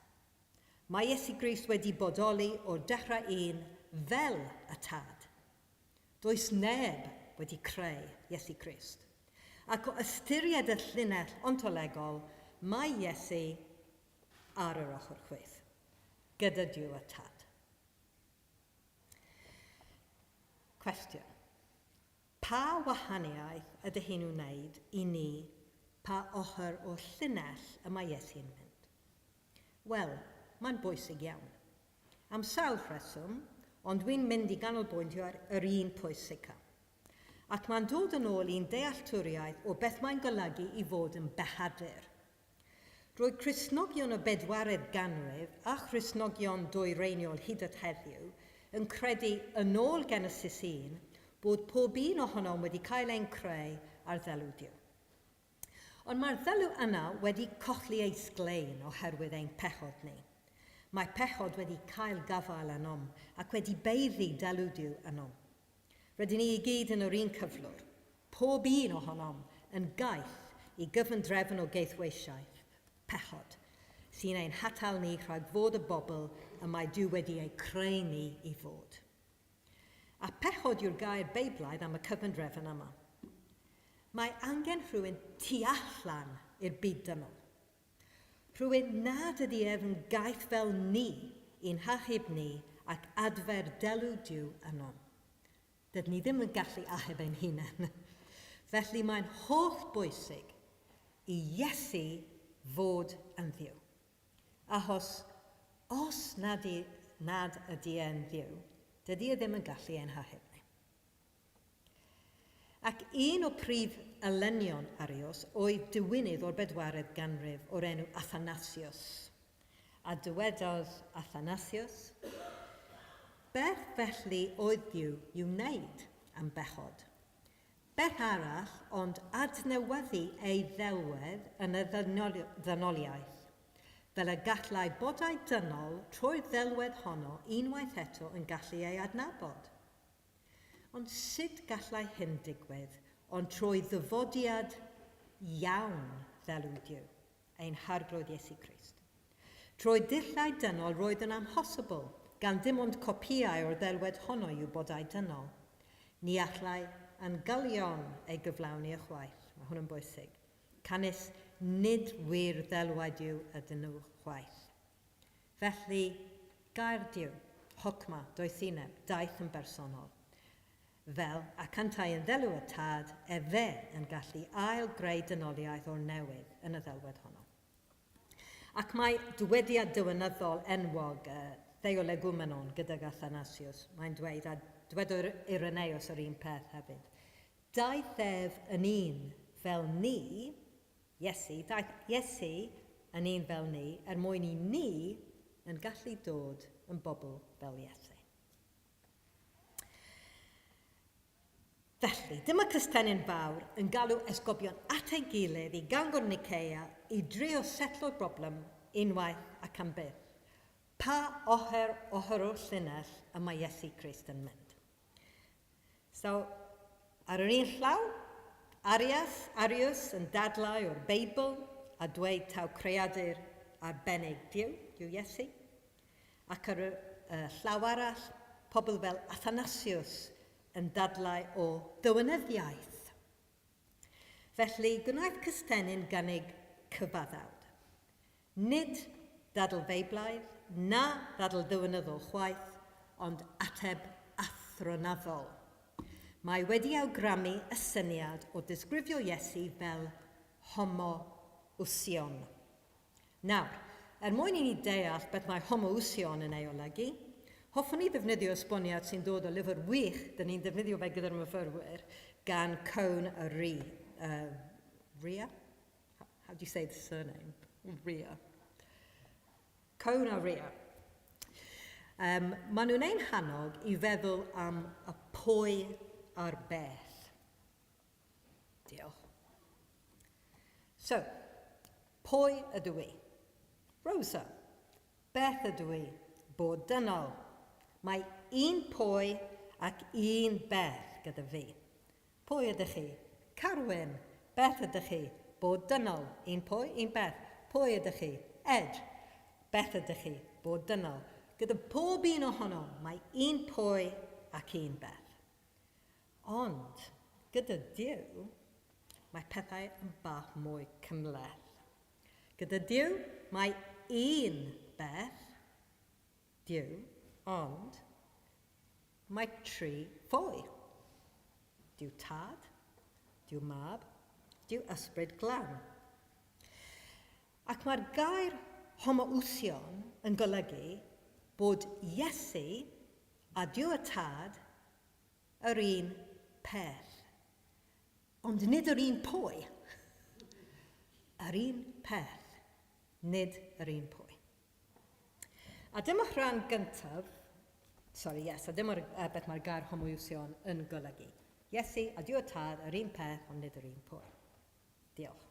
Mae Iesu Grist wedi bodoli o'r dechrau un fel y tad. Does neb wedi creu Iesu Grist. Ac o ystyried y llinell ontolegol, mae Iesu ar yr ochr chwith, gyda Duw y Tad. Cwestiwn. Pa wahaniaeth ydych chi'n wneud i ni pa ochr o'r llinell y mae Iesu'n mynd? Wel, mae'n bwysig iawn. Am sawl rheswm, ond dwi'n mynd i ganolbwyntio ar yr un pwysica. Ac mae'n dod yn ôl i'n dealltwriaeth o beth mae'n golygu i fod yn bechadur. Roedd Cristnogion y bedwaredd ganrif a Christnogion dwyreiniol hyd at heddiw yn credu, yn ôl Genesis 1, bod pob un ohonom wedi cael ein creu ar ddelw Duw. Ond mae'r ddelw yna wedi colli ei sglein oherwydd ein pechod ni. Mae pechod wedi cael gafael anom ac wedi baeddu delw Duw ynom. Rydyn ni i gyd yn yr un cyflwr, pob un ohonom yn gaeth i gyfundrefn o gaethweisiaeth, pechod, sy'n ein hatal ni rhag fod y bobl y mae Duw wedi eu creu ni i fod. A pechod yw'r gair Beiblaidd am y cyfundrefn yma. Mae angen rhywun tu allan i'r byd dynol. Rhywun nad ydy ef yn gaeth fel ni i'n hachub ni ac adfer delw Duw ynom. Dydyn ni ddim yn gallu achub ein hunain. Felly mae'n holl bwysig i Iesu fod yn Dduw. Achos os nad, i, nad ydy e'n Dduw, dydy e ddim yn gallu ein hachub ni. Ac un o prif elynion Arius oedd diwinydd o'r bedwaredd ganrif o'r enw Athanasius. A dywedodd Athanasius, Beth felly oedd Duw i'w wneud am bechod? Beth arall ond adnewyddu ei ddelwedd yn y ddynoliaeth, fel y gallai bodau dynol trwy'r ddelwedd honno unwaith eto yn gallu ei adnabod? Ond sut gallai hyn digwydd ond trwy ddyfodiad iawn ddelw Duw, ein Harglwydd Iesu Grist? Trwy dulliau dynol roedd yn amhosibl, gan dim ond copïau o'r ddelwedd honno yw bodau dynol. Ni allai angylion ei gyflawni ychwaith. Mae hwn yn bwysig. Canys nid wir ddelwau Duw ydyn nhw chwaith. Felly, gair Duw, hokma, doethineb, daeth yn bersonol. Fel, ac yntau yn ddelw y Tad, efe yn gallu ail-greu dynoliaeth o'r newydd yn y ddelwedd honno. Ac mae dywediad diwinyddol enwog, Theolegumenon gydag Athanasius, mae'n dweud, a dwedodd Irenaeus yr un peth hefyd. Daeth ef yn un fel ni, Iesu, daeth Iesu yn un fel ni, er mwyn i ni yn gallu dod yn bobl fel Iesu. Felly, dyma Cystennin Fawr yn galw esgobion at ei gilydd i Gangor Nicaea i drio setlo'r broblem unwaith ac am byth. Pa oher ochr o'r llinell y mae Iesu Grist yn mynd? So, ar yr un llaw, Arias, Arius yn dadlau o'r Beibl a dweud taw creadur arbennig Duw yw Iesu. Ac ar y llaw arall, pobl fel Athanasius yn dadlau o dywynyddiaeth. Felly, gwnaeth Cystennin gynnig cyfaddawd. Nid dadl Feiblaidd na ddadl ddiwinyddol chwaith, ond ateb athronyddol. Mae wedi awgrymu y syniad o ddisgrifio Iesu fel homoousion. Nawr, er mwyn i ni deall beth mae homoousion yn ei olygu, hoffwn i ddefnyddio esboniad sy'n dod o lyfr wych, dyn ni'n defnyddio fe gyda'r myfyrwyr, gan Cohn a Rhea. Rhea? How do you say the surname? Rhea. Cohn a Rhea. Um, maen nhw'n ein hannog i feddwl am y pwy a'r beth. Diolch. So, pwy ydw i? Rosa. Beth ydw i? Bod dynol. Mae un pwy ac un beth gyda fi. Pwy ydych chi? Carwyn. Beth ydych chi? Bod dynol. Un pwy, un beth. Pwy ydych chi? Ed. Beth ydych chi? Bod dynol. Gyda pob un ohono, mae un pwy ac un beth. Ond gyda Duw, mae pethau yn bach mwy cymhleth. Gyda Duw, mae un beth, Duw, ond mae tri phwy. Duw Tad, Duw Mab, Duw Ysbryd Glân. Ac mae'r gair homoousion yn golygu bod Iesu a Duw y Tad Yr un peth. Ond nid yr un pwy. Yr un peth, nid yr un pwy. A dyma rhan gyntaf, sorry, yes, a dyma'r uh, beth mae'r gair homoiwsion yn golygu. Iesu a Duw y Tad, yr un peth, ond nid yr un pwy. Diolch.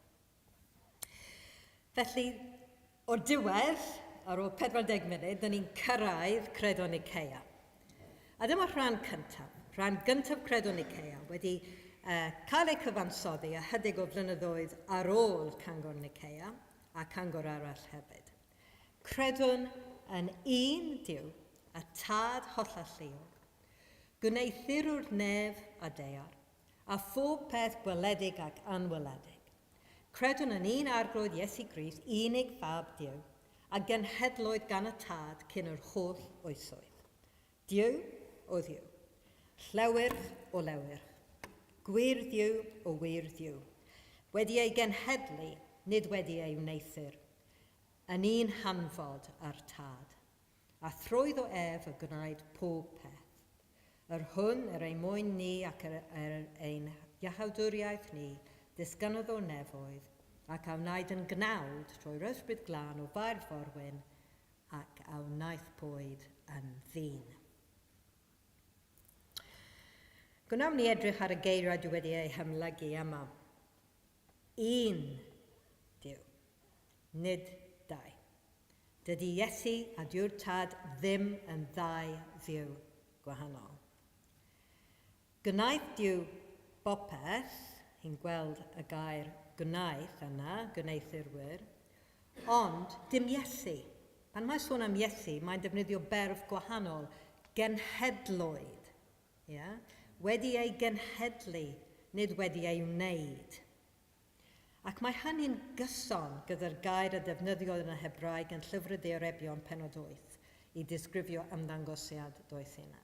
Felly, o'r diwedd, ar ôl 40 munud, dyn ni'n cyrraedd Credo Nicaea. A dyma rhan cyntaf. Rhan gyntaf Credo Nicaea wedi uh, cael ei cyfansoddi ychydig o flynyddoedd ar ôl Cyngor Nicaea a Cyngor arall hefyd. Credwn yn un Duw, y Tad hollalluog, gwneuthurwr nef a daear, a phob peth gweledig ac anweledig. Credwn yn un Arglwydd Iesu Grist, unig Fab Duw, a genhedlwyd gan y Tad cyn yr holl oesoedd. Duw o Dduw, llewyrch o lewyrch, gwir Dduw o wir Dduw, wedi ei genhedlu, nid wedi ei wneuthur, yn un hanfod â'r Tad. A thrwyddo ef y gwnaed pob peth. Yr hwn, er ein mwyn ni ac er, er ein iachawdwriaeth ni, disgynnodd o'r nefoedd, ac a wnaed yn gnawd trwy'r Ysbryd Glân o Fair Forwyn, ac a wnaethpwyd yn ddyn. Gwnawn ni edrych ar y geiriau dwi wedi eu hymlygu yma. Un Duw, nid dau. Dydy Iesu a Duw'r Tad ddim yn ddau Dduw gwahanol. Gwnaeth Duw bopeth, hi'n gweld y gair gwnaeth yna, gwneuthurwyr, ond dim Iesu. Pan mae sôn am Iesu, mae'n defnyddio berf gwahanol, genhedloedd. Yeah? Wedi ei genhedlu, nid wedi ei wneud. Ac mae hynny'n gyson gyda'r gair a ddefnyddiodd yn y Hebraeg yn Llyfr y Daearebion pennod 8 i ddisgrifio ymddangosiad doethineb.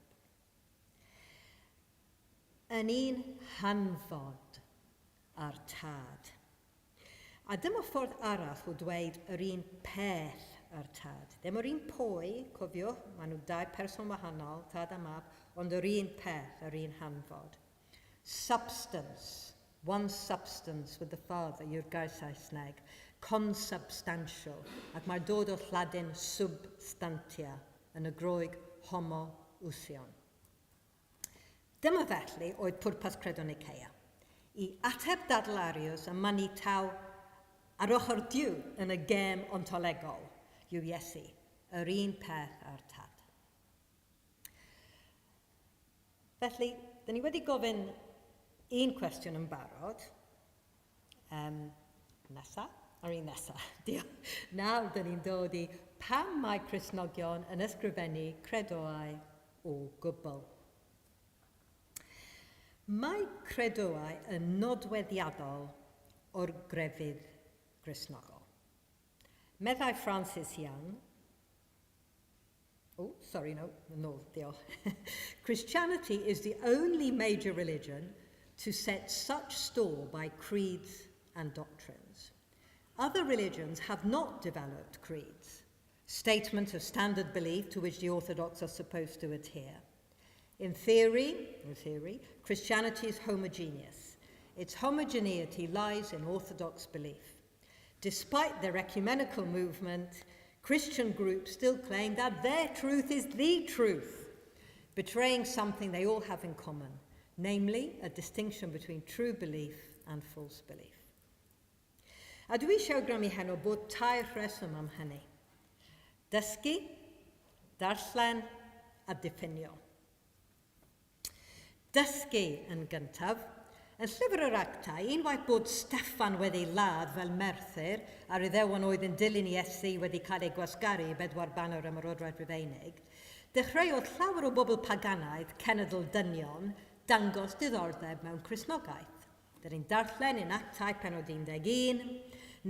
Yn un hanfod â'r Tad. A dyma ffordd arall o dweud yr un peth. â'r tad. Ddim yr un pwy, cofiwch, maen nhw dau person wahanol, tad a mab, ond yr un peth, yr un hanfod. Substance, one substance with the Father yw'r gair Saesneg, consubstantial, ac mae'r dod o Lladin substantia, yn y Groeg homoousion. Dyma felly oedd pwrpas Credo Nicaea, i ateb dadl Arius a mynnu taw ar ochr Duw yn y gêm ontolegol yw Iesu, yr un peth â'r Tad. Felly, dyn ni wedi gofyn un cwestiwn yn barod. Um, nesa, yr un nesa. Diolch. Nawr, dyn ni'n dod i pam mae Cristnogion yn ysgrifennu credoau o gwbl. Mae credoau yn nodweddiadol o'r grefydd Gristnogol. Meddai Francis Young, Oh, sorry, no, no, diolch. Christianity is the only major religion to set such store by creeds and doctrines. Other religions have not developed creeds, statements of standard belief to which the Orthodox are supposed to adhere. In theory, in theory, Christianity is homogeneous. Its homogeneity lies in Orthodox belief. Despite their ecumenical movement, Christian groups still claim that their truth is the truth, betraying something they all have in common, namely a distinction between true belief and false belief. A dwi eisiau awgrymu heno bod tair rheswm am hynny. Dysgu, darllen a diffinio. Dysgu yn gyntaf. Yn llyfr yr Actau, unwaith bod Steffan wedi ladd fel merthyr a'r Iddewon oedd yn dilyn Iesu wedi cael eu gwasgaru i bedwar ban o'r Ymerodraeth Rufeinig, dechreuodd llawer o bobl paganaidd, cenedl dynion, dangos diddordeb mewn Cristnogaeth. Dyn ni'n darllen yn Actau penod 11,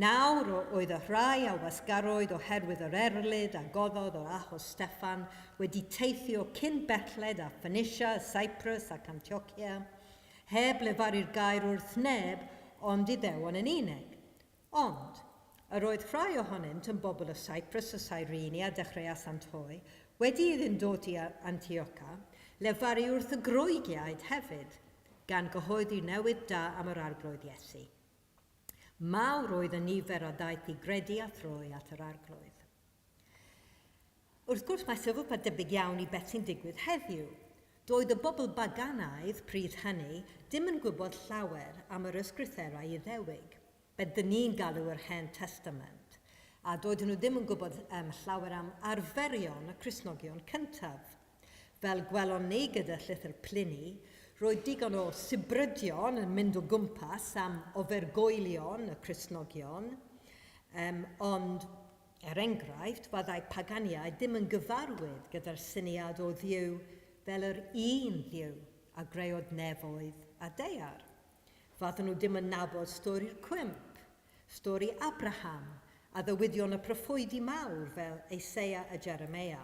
Nawr oedd y rhai a wasgarwyd oherwydd yr erlid a goddodd o achos Steffan wedi teithio cyn belled â Phoenicia, Cyprus ac Antiochia, heb lefaru'r gair wrth neb ond Iddewon yn unig. Ond, yr oedd rhai ohonynt yn bobl o Cyprus a Cyrene a dechreuasant hwy, wedi iddynt dod i Antiocha, lefaru wrth y Groegiaid hefyd, gan gyhoeddi newydd da am yr Arglwydd Iesu. Mawr oedd y nifer a ddaeth i gredu a throi at yr Arglwydd. Wrth gwrs, mae sefyllfa debyg iawn i beth sy'n digwydd heddiw. Doedd y bobl baganaidd pryd hynny dim yn gwybod llawer am yr ysgrythurau Iddewig, beth dyn ni'n galw yr Hen Testament, a doedden nhw ddim yn gwybod um, llawer am arferion y Cristnogion cyntaf. Fel gwelon ni gyda llythyr Pliny, roedd digon o sibrydion yn mynd o gwmpas am ofergoelion y Cristnogion, um, ond er enghraifft, fyddai paganiaid ddim yn gyfarwydd gyda'r syniad o Dduw fel yr un Dduw a greodd nefoedd a daear. Fydden nhw ddim yn nabod stori'r cwymp, stori Abraham, addewidion y proffwydi mawr fel Eseia a Jeremia.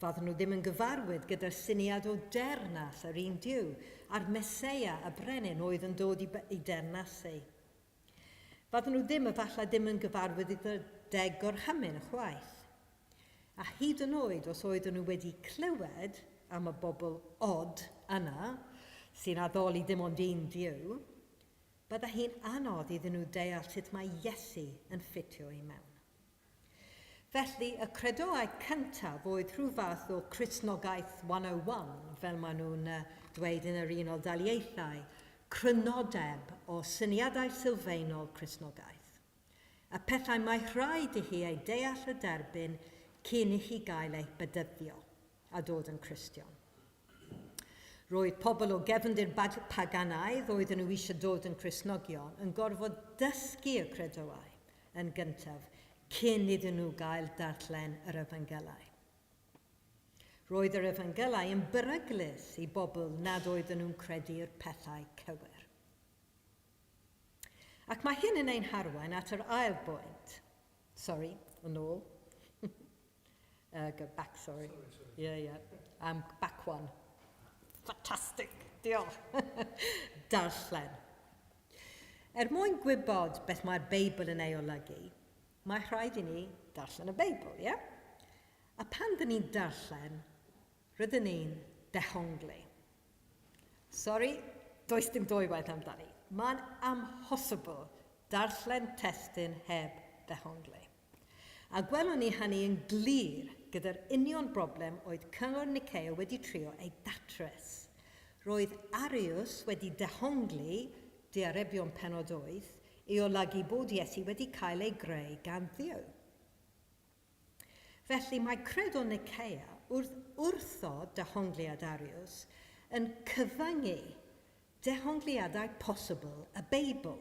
Fydden nhw ddim yn gyfarwydd gyda'r syniad o deyrnas yr un Duw, a'r Meseia, y brenin, oedd yn dod i, i deyrnasu. Fydden nhw ddim, efallai ddim yn gyfarwydd gyda'r deg gorchymyn chwaith. A hyd yn oed os oedden nhw wedi clywed am y bobl od yna, sy'n addoli dim ond un Duw, bydda hi'n anodd iddyn nhw deall sut mae Iesu yn ffitio i mewn. Felly, y credoau cyntaf oedd rhyw fath o Cristnogaeth 101, fel maen nhw'n dweud yn yr Unol Daleithiau, crynodeb o syniadau sylfaenol Cristnogaeth. Y pethau mae rhaid i chi eu deall a derbyn cyn i chi gael eich bedyddio a dod yn Cristion. Roedd pobl o gefndir paganaidd oedden nhw eisiau dod yn Cristnogion yn gorfod dysgu y credoau yn gyntaf cyn iddyn nhw gael darllen yr Efengylau. Roedd yr Efengylau yn beryglus i bobl nad oedden nhw'n credu'r pethau cywir. Ac mae hyn yn ein harwain at yr ail bwynt. Sorry, yn ôl. go back, sorry. Sorry, sorry. Yeah, yeah. I'm back one. Fantastic. Diolch. Darllen. Er mwyn gwybod beth mae'r Beibl yn ei olygu, Mae rhaid i ni darllen y Beibl, ie? Yeah? A pan dyn ni'n darllen, rydyn ni'n dehongli. Sori, does dim dwywaith amdani. Mae'n amhosibl darllen testun heb ddehongli. A gwelwn ni hynny yn glir gyda'r union broblem oedd Cyngor Nicea wedi trio ei datrys. Roedd Arius wedi dehongli diarebion pennod 8 i olygu bod Iesu wedi cael ei greu gan Dduw. Felly mae credo Nicea wrth wrthod dehongliad Arius yn cyfyngu dehongliadau posibl y Beibl.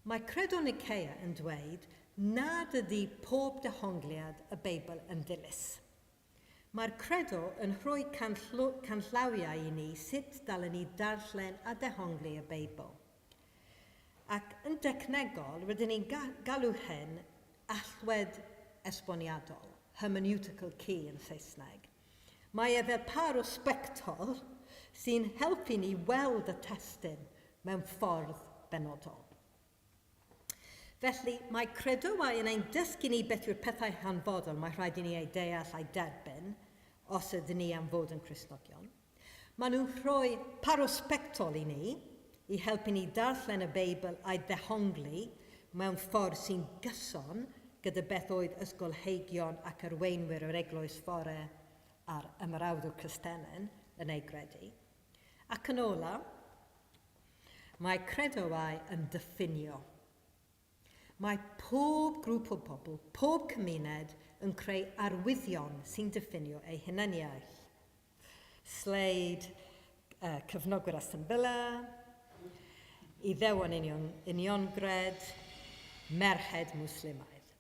Mae credo Nicea yn dweud nad ydy pob dehongliad y Beibl yn ddilys. Mae'r credo yn rhoi canllawiau i ni sut dylen ni darllen a dehongli y Beibl. Ac yn dechnegol, rydyn ni'n galw hyn allwedd esboniadol, hermeneutical key yn Saesneg. Mae e fel par o sbectol sy'n helpu ni weld y testun mewn ffordd benodol. Felly, mae credoau yn ein dysgu ni beth yw'r pethau hanfodol mae rhaid i ni eu deall a'i derbyn os ydyn ni am fod yn Cristnogion. Maen nhw'n rhoi parospectol i ni i helpu ni darllen y Beibl a'i ddehongli mewn ffordd sy'n gyson gyda beth oedd ysgolheigion ac arweinwyr yr Eglwys Fore a'r Ymerawdwr Cristionen yn ei gredu. Ac yn ola, Mae credoau yn diffinio. Mae pob grŵp o bobl, pob cymuned yn creu arwyddion sy'n diffinio eu hunaniaeth. Sleid cefnogwyr Aston Villa, Iddewon union, uniongred, merched Mwslimaidd.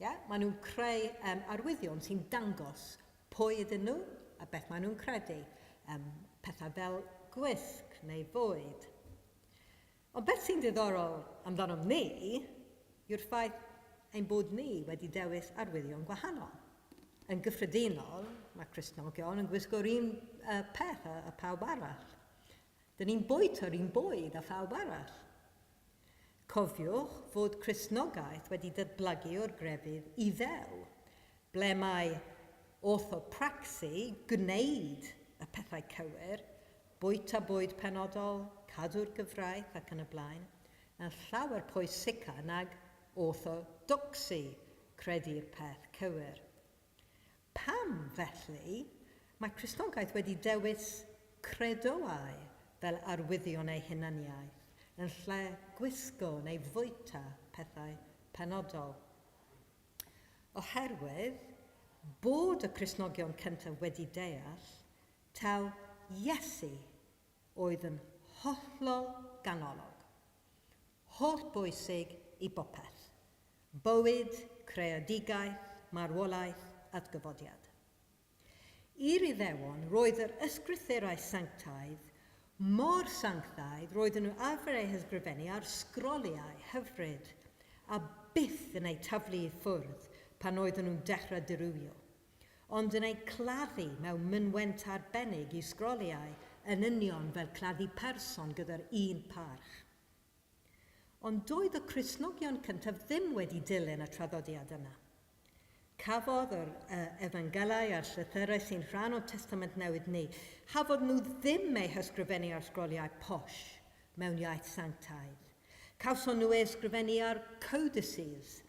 Yeah? Maen nhw'n creu arwyddion sy'n dangos pwy ydyn nhw a beth maen nhw'n credu. Pethau fel gwisg neu fwyd. Ond beth sy'n ddiddorol amdanom ni yw'r ffaith ein bod ni wedi dewis arwyddion gwahanol. Yn gyffredinol, mae Cristnogion yn gwisgo'r un peth â pawb arall. Dyn ni'n bwyta'r un bwyd â phawb arall. Cofiwch fod Cristnogaeth wedi datblygu o'r grefydd Iddew, ble mae orthopraxi, gwneud y pethau cywir, bwyta bwyd penodol, cadw'r gyfraith ac yn y blaen, yn llawer pwysica nag orthodoxy, credu'r peth cywir. Pam, felly, mae Cristnogaeth wedi dewis credoau fel arwyddion ei hunaniaeth, yn lle gwisgo neu fwyta pethau penodol? Oherwydd bod y Cristnogion cyntaf wedi deall taw Iesu oedd yn hollol ganolog, hollbwysig i bopeth, bywyd, creadigaeth, marwolaeth, atgyfodiad. I'r Iddewon, roedd yr ysgrythurau sanctaidd mor sanctaidd, roedden nhw arfer eu hysgrifennu ar sgroliau hyfryd a byth yn eu taflu i ffwrdd pan oedden nhw'n dechrau dirywio, ond yn eu claddu mewn mynwent arbennig i sgroliau yn union fel claddu person gyda'r un parch. Ond doedd y Cristnogion cyntaf ddim wedi dilyn y traddodiad yna. Cafodd yr Efengylau a'r llythyrau sy'n rhan o'r Testament Newydd ni, chafodd nhw ddim eu hysgrifennu ar sgroliau posh mewn iaith sanctaidd. Cawson nhw eu ysgrifennu ar codices,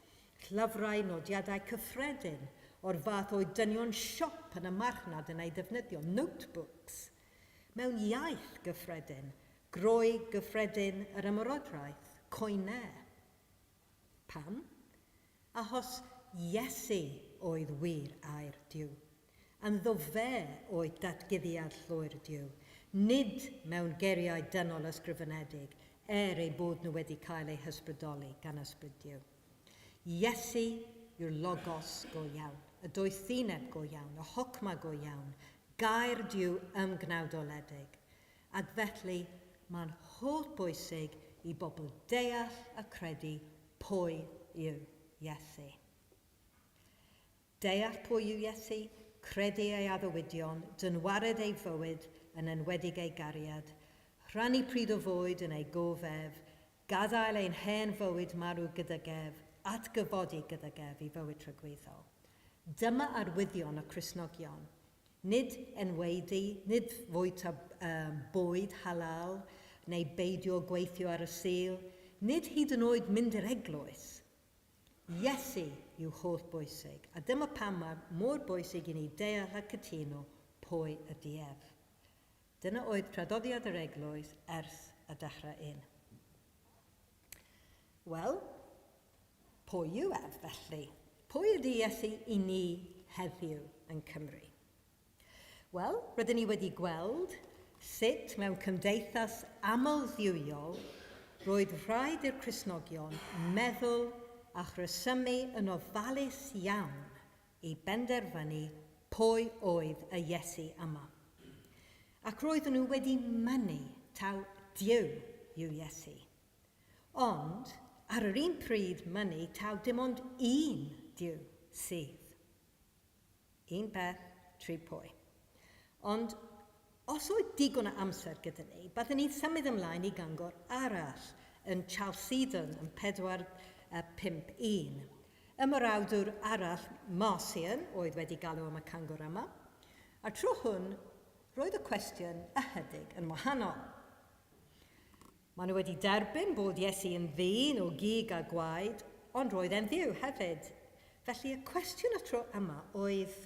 llyfrau nodiadau cyffredin o'r fath oedd dynion siop yn y marchnad yn eu defnyddio, notebooks, mewn iaith gyffredin, Groeg gyffredin yr ymerodraeth, koine. Pam? Achos Iesu oedd wir air Duw. Ynddo fe oedd datguddiad llwyr Duw, nid mewn geiriau dynol ysgrifenedig, er eu bod nhw wedi cael eu hysbrydoli gan Ysbryd Duw. Iesu yw'r Logos go iawn, y doethineb go iawn, y hokma go iawn, gair Duw ymgnawdoledig. Ac felly, mae'n hollbwysig i bobl deall a credu pwy yw Iesu. Deall pwy yw Iesu, credu ei addewidion, dynwared ei fywyd, yn enwedig ei gariad, rhannu pryd o fwyd yn ei gof ef, Gadael ein hen fywyd marw gydag ef, atgyfodi gydag ef i fywyd tragwyddol. Dyma arwyddion y Cristnogion. Nid enwaedu, nid fwyta um, bwyd halal, neu beidio gweithio ar y Sul, nid hyd yn oed mynd i'r eglwys. Iesu yw holl bwysig, a dyma pam mae mor bwysig i ni deall a cytuno pwy ydy ef. Dyna oedd traddodiad yr eglwys ers y dechrau un. Wel, pwy yw ef felly? Pwy ydy Iesu i ni heddiw yn Cymru? Wel, rydyn ni wedi gweld sut mewn cymdeithas amldduwiol roedd rhaid i'r Cristnogion meddwl a chresymu yn ofalus iawn i benderfynu pwy oedd y Iesu yma. Ac roedden nhw wedi mynnu taw Duw yw Iesu. Ond, ar yr un pryd mynnu taw dim ond un Duw sydd. Un peth, tri pwy. Ond os oedd digon o amser gyda ni, byddwn ni'n symud ymlaen i gangor arall yn Chalcedon yn 451. Ymerawdwr arall, Marcion, oedd wedi galw am y cangor yma. A'r tro hwn, roedd y cwestiwn ychydig yn wahanol. Maen nhw wedi derbyn bod Iesu yn ddyn o gig a gwaed, ond roedd e'n dduw hefyd. Felly y cwestiwn y tro yma oedd,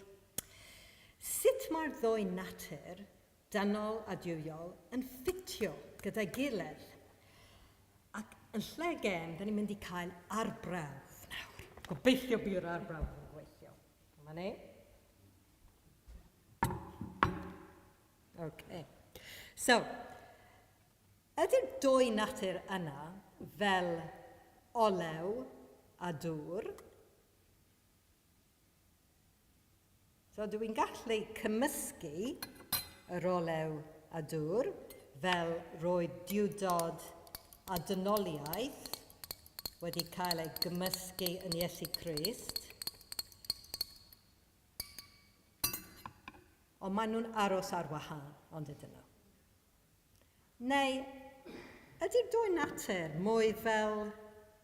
sut mae'r ddwy natur, dynol a duwiol, yn ffitio gyda'i gilydd? Ac yn lle gêm, da ni'n mynd i cael arbrawf nawr. Gobeithio bydd yr arbrawf yn gweithio. Dyma ni. Okay. So, ydy'r dwy natur yna fel olew a dŵr? So dwi'n gallu cymysgu yr olew a dŵr fel roedd diwdod a dynoliaeth wedi cael ei gymysgu yn Iesu Grist. Ond maen nhw'n aros ar wahân, ond ydyn nhw? Neu ydy'r dwy natur mwy fel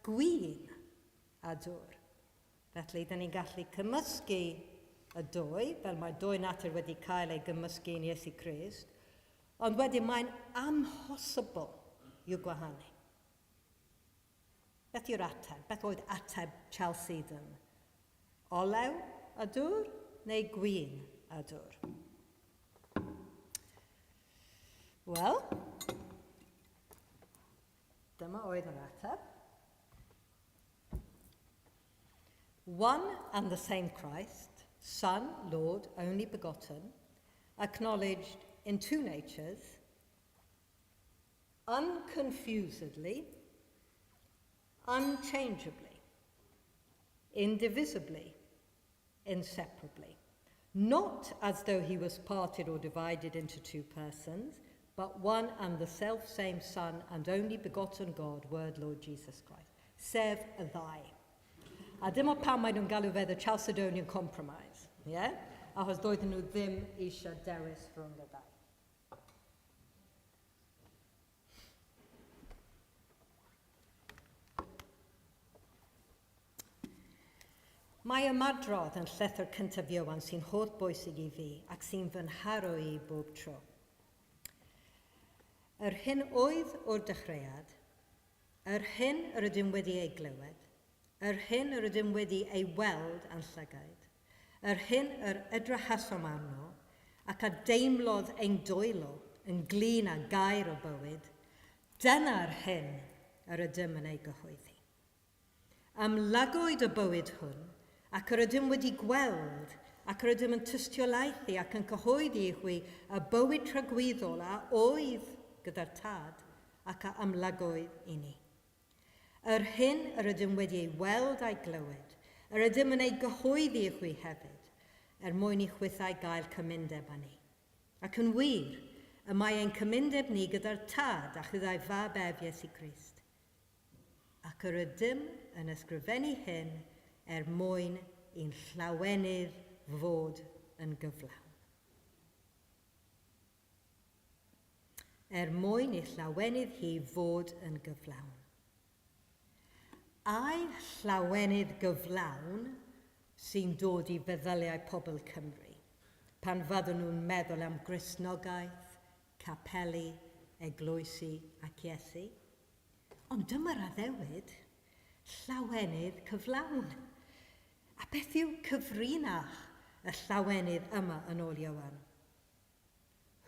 gwin a dŵr? Felly, dyn ni'n gallu cymysgu y dwy, fel mae dwy natur wedi cael ei gymysgu yn Iesu Grist, ond wedyn mae'n amhosibl i'w gwahanu. Beth yw'r ateb? Beth oedd ateb Chalcedon? Olew a dŵr neu gwin a dŵr? Wel, dyma oedd yr ateb. One and the same Christ, Son, Lord, only begotten, acknowledged in two natures, unconfusedly, unchangeably, indivisibly, inseparably. Not as though he was parted or divided into two persons, but one and the self-same Son and only begotten God, Word Lord Jesus Christ. Sef y ddau. A dim ond pam maen nhw'n galw fe the Chalcedonian Compromise. Yeah? Achos doedden nhw ddim eisiau dewis rhwng y ddau. Mae ymadrodd yn llythyr cyntaf Ioan sy'n holl bwysig i fi ac sy'n fy nharo i bob tro. Yr hyn oedd o'r dechreuad, yr hyn yr ydym wedi ei glywed, yr hyn yr ydym wedi ei weld â'n llygaid, Yr hyn yr edrychasom arno, ac a deimlodd ein dwylo yn glin â gair o bywyd, dyna'r hyn yr ydym yn ei gyhoeddi. Ymlagwyd y bywyd hwn, ac yr ydym wedi gweld, ac yr ydym yn tystiolaethu ac yn cyhoeddi i chwi y bywyd tragwyddol a oedd gyda'r Tad ac a ymlagwyd i ni. Yr hyn yr ydym wedi ei weld a'i glywed, yr ydym yn ei gyhoeddi i chwi hefyd, er mwyn i chwithau gael cymundeb â ni. Ac yn wir, y mae ein cymundeb ni gyda'r Tad a chyda'i Fab ef, Iesu Grist. Ac yr ydym yn ysgrifennu hyn er mwyn i'n llawenydd fod yn gyflawn. Er mwyn i'ch llawenydd hi fod yn gyflawn. Ai llawenydd gyflawn sy'n dod i feddyliau pobl Cymru pan fyddwn nhw'n meddwl am Gristnogaeth, capeli, eglwysi ac Iesu? Ond dyma'r addewid, llawenydd cyflawn. A beth yw cyfrinach y llawenydd yma yn ôl Ioan?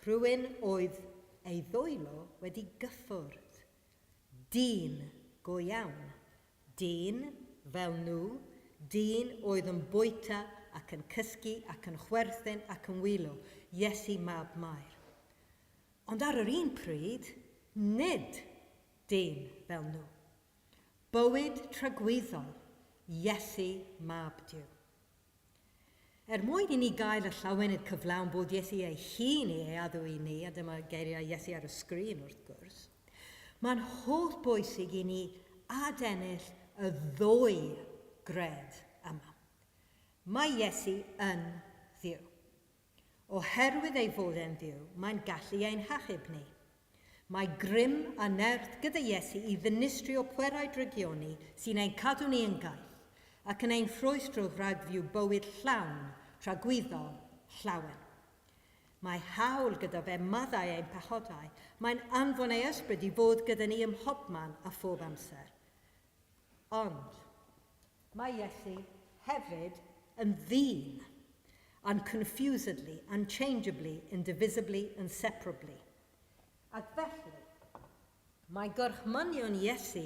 Rhywun oedd ei ddwylo wedi gyffwrdd. Dyn go iawn. Dyn fel nhw, dyn oedd yn bwyta ac yn cysgu ac yn chwerthin ac yn wylo, Iesu mab Mair. Ond ar yr un pryd, nid dyn fel nhw. Bywyd tragwyddol, Iesu mab Duw. Er mwyn i ni gael y llawenydd cyflawn bod Iesu ei hun i ei addo i ni, a dyma geiriau Iesu ar y sgrin wrth gwrs, mae'n holl bwysig i ni adennill y ddwy gred yma. Mae Iesu yn Dduw. Oherwydd ei fod e'n Dduw, mae'n gallu ein hachub ni. Mae grym a nerth gyda Iesu i ddinistrio pwerau drygioni sy'n ein cadw ni yn gaeth, ac yn ein rhwystro rhag fyw bywyd llawn, tragwyddol, llawen. Mae hawl gyda fe maddau ein pechodau, mae'n anfon ei ysbryd i fod gyda ni ym mhobman a phob amser. Ond, mae Iesu hefyd yn ddyn, unconfusedly, unchangeably, indivisibly, inseparably. Ac felly, mae gorchmynion Iesu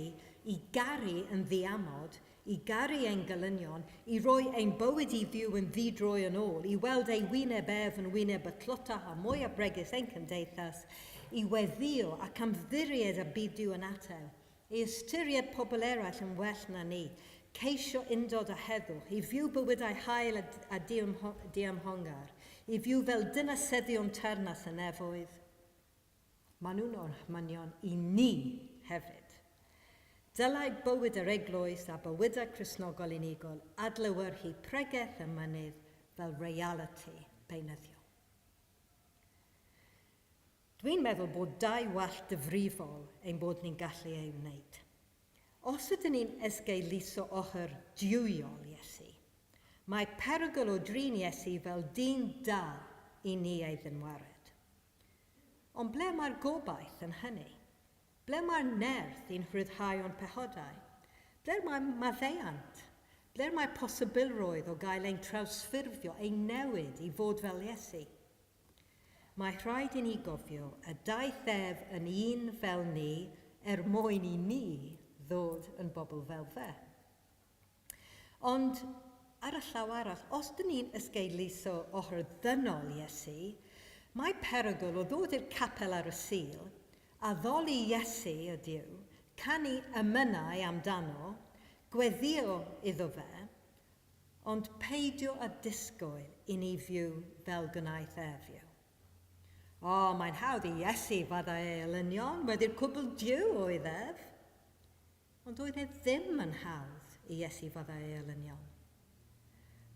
i garu yn ddiamod, i garu ein gelynion, i roi ein bywyd i Dduw yn ddi-droi yn ôl, i weld ei wyneb ef yn wyneb y tlotach a mwyaf bregus ein cymdeithas, i weddïo ac ymddiried y bydd Duw yn ateb, i ystyried pobl eraill yn well na ni, ceisio undod a heddwch, i fyw bywydau hael a diymhongar, i fyw fel dinasyddion teyrnas y nefoedd. Maen nhw'n orchmynion i ni hefyd. Dylai bywyd yr eglwys a bywydau Cristnogol unigol adlewyrchu pregeth y mynydd fel realiti beunyddiol. Dwi'n meddwl bod dau wall difrifol ein bod ni'n gallu ei wneud. Os ydyn ni'n esgeuluso ochr duwiol Iesu, mae perygl o drin Iesu fel dyn da i ni ei ddynwared. Ond ble mae'r gobaith yn hynny? Ble mae'r nerth i'n rhyddhau o'n pechodau? Ble mae maddeuant? Ble mae posibilrwydd o gael ein trawsffurfio, ein newid i fod fel Iesu? Mae rhaid i ni gofio y daeth ef yn un fel ni er mwyn i ni ddod yn bobl fel fe. Ond ar y llaw arall, os dyn ni'n esgeuluso ochr ddynol Iesu, mae perygl o ddod i'r capel ar y Sul, addoli Iesu y Duw, canu emynau amdano, gweddïo iddo fe, Ond peidio â disgwyl i ni fyw fel gwnaeth e fyw. O, mae'n hawdd i Iesu faddau ei elynion, wedi'r cwbl Duw oedd ef. Ond doedd e ddim yn hawdd i Iesu faddau ei elynion.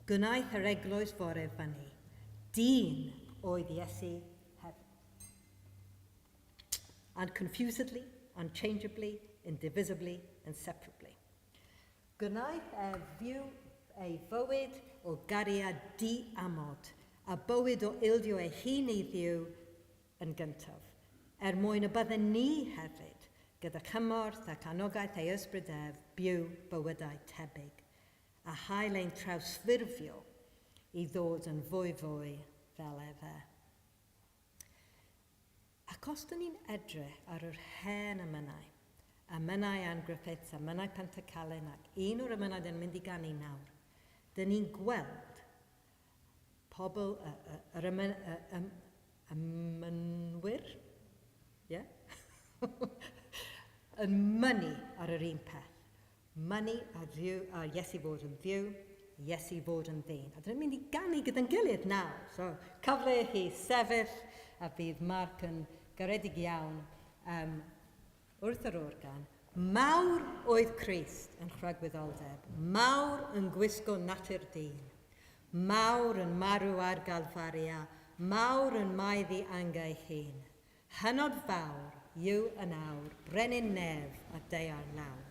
Gwnaeth yr eglwys fore fyny. Dyn oedd Iesu hefyd. Unconfusedly, unchangeably, indivisibly, inseparably. Gwnaeth ef fyw ei fywyd o gariad di-amod, a bywyd o ildio ei hun i Dduw yn gyntaf, er mwyn y bydden ni hefyd, gyda chymorth ac anogaeth ei ysbryd ef, byw bywydau tebyg, a chael ein trawsffurfio i ddod yn fwyfwy fel efe. Ac os dyn ni'n edrych ar yr hen emynau, emynau Ann Griffiths, emynau Pantycelyn ac un o'r emynau dyn ni'n mynd i ganu nawr, dyn ni'n gweld pobl, yr emyn, emynwyr, ie? yn mynnu ar yr un peth. Mynnu ar Dduw, ar Iesu fod yn Dduw, Iesu fod yn ddyn. A dyn ni'n mynd i ganu gyda'n gilydd nawr. So, cyfle i chi sefyll, a bydd Mark yn garedig iawn wrth yr organ. Mawr oedd Crist yn nhragwyddoldeb, mawr yn gwisgo natur dyn, mawr yn marw ar Galfaria, mawr yn maeddu angau hun. Hynod fawr yw yn awr, brenin nef a daear lawn.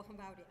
Diolch yn fawr.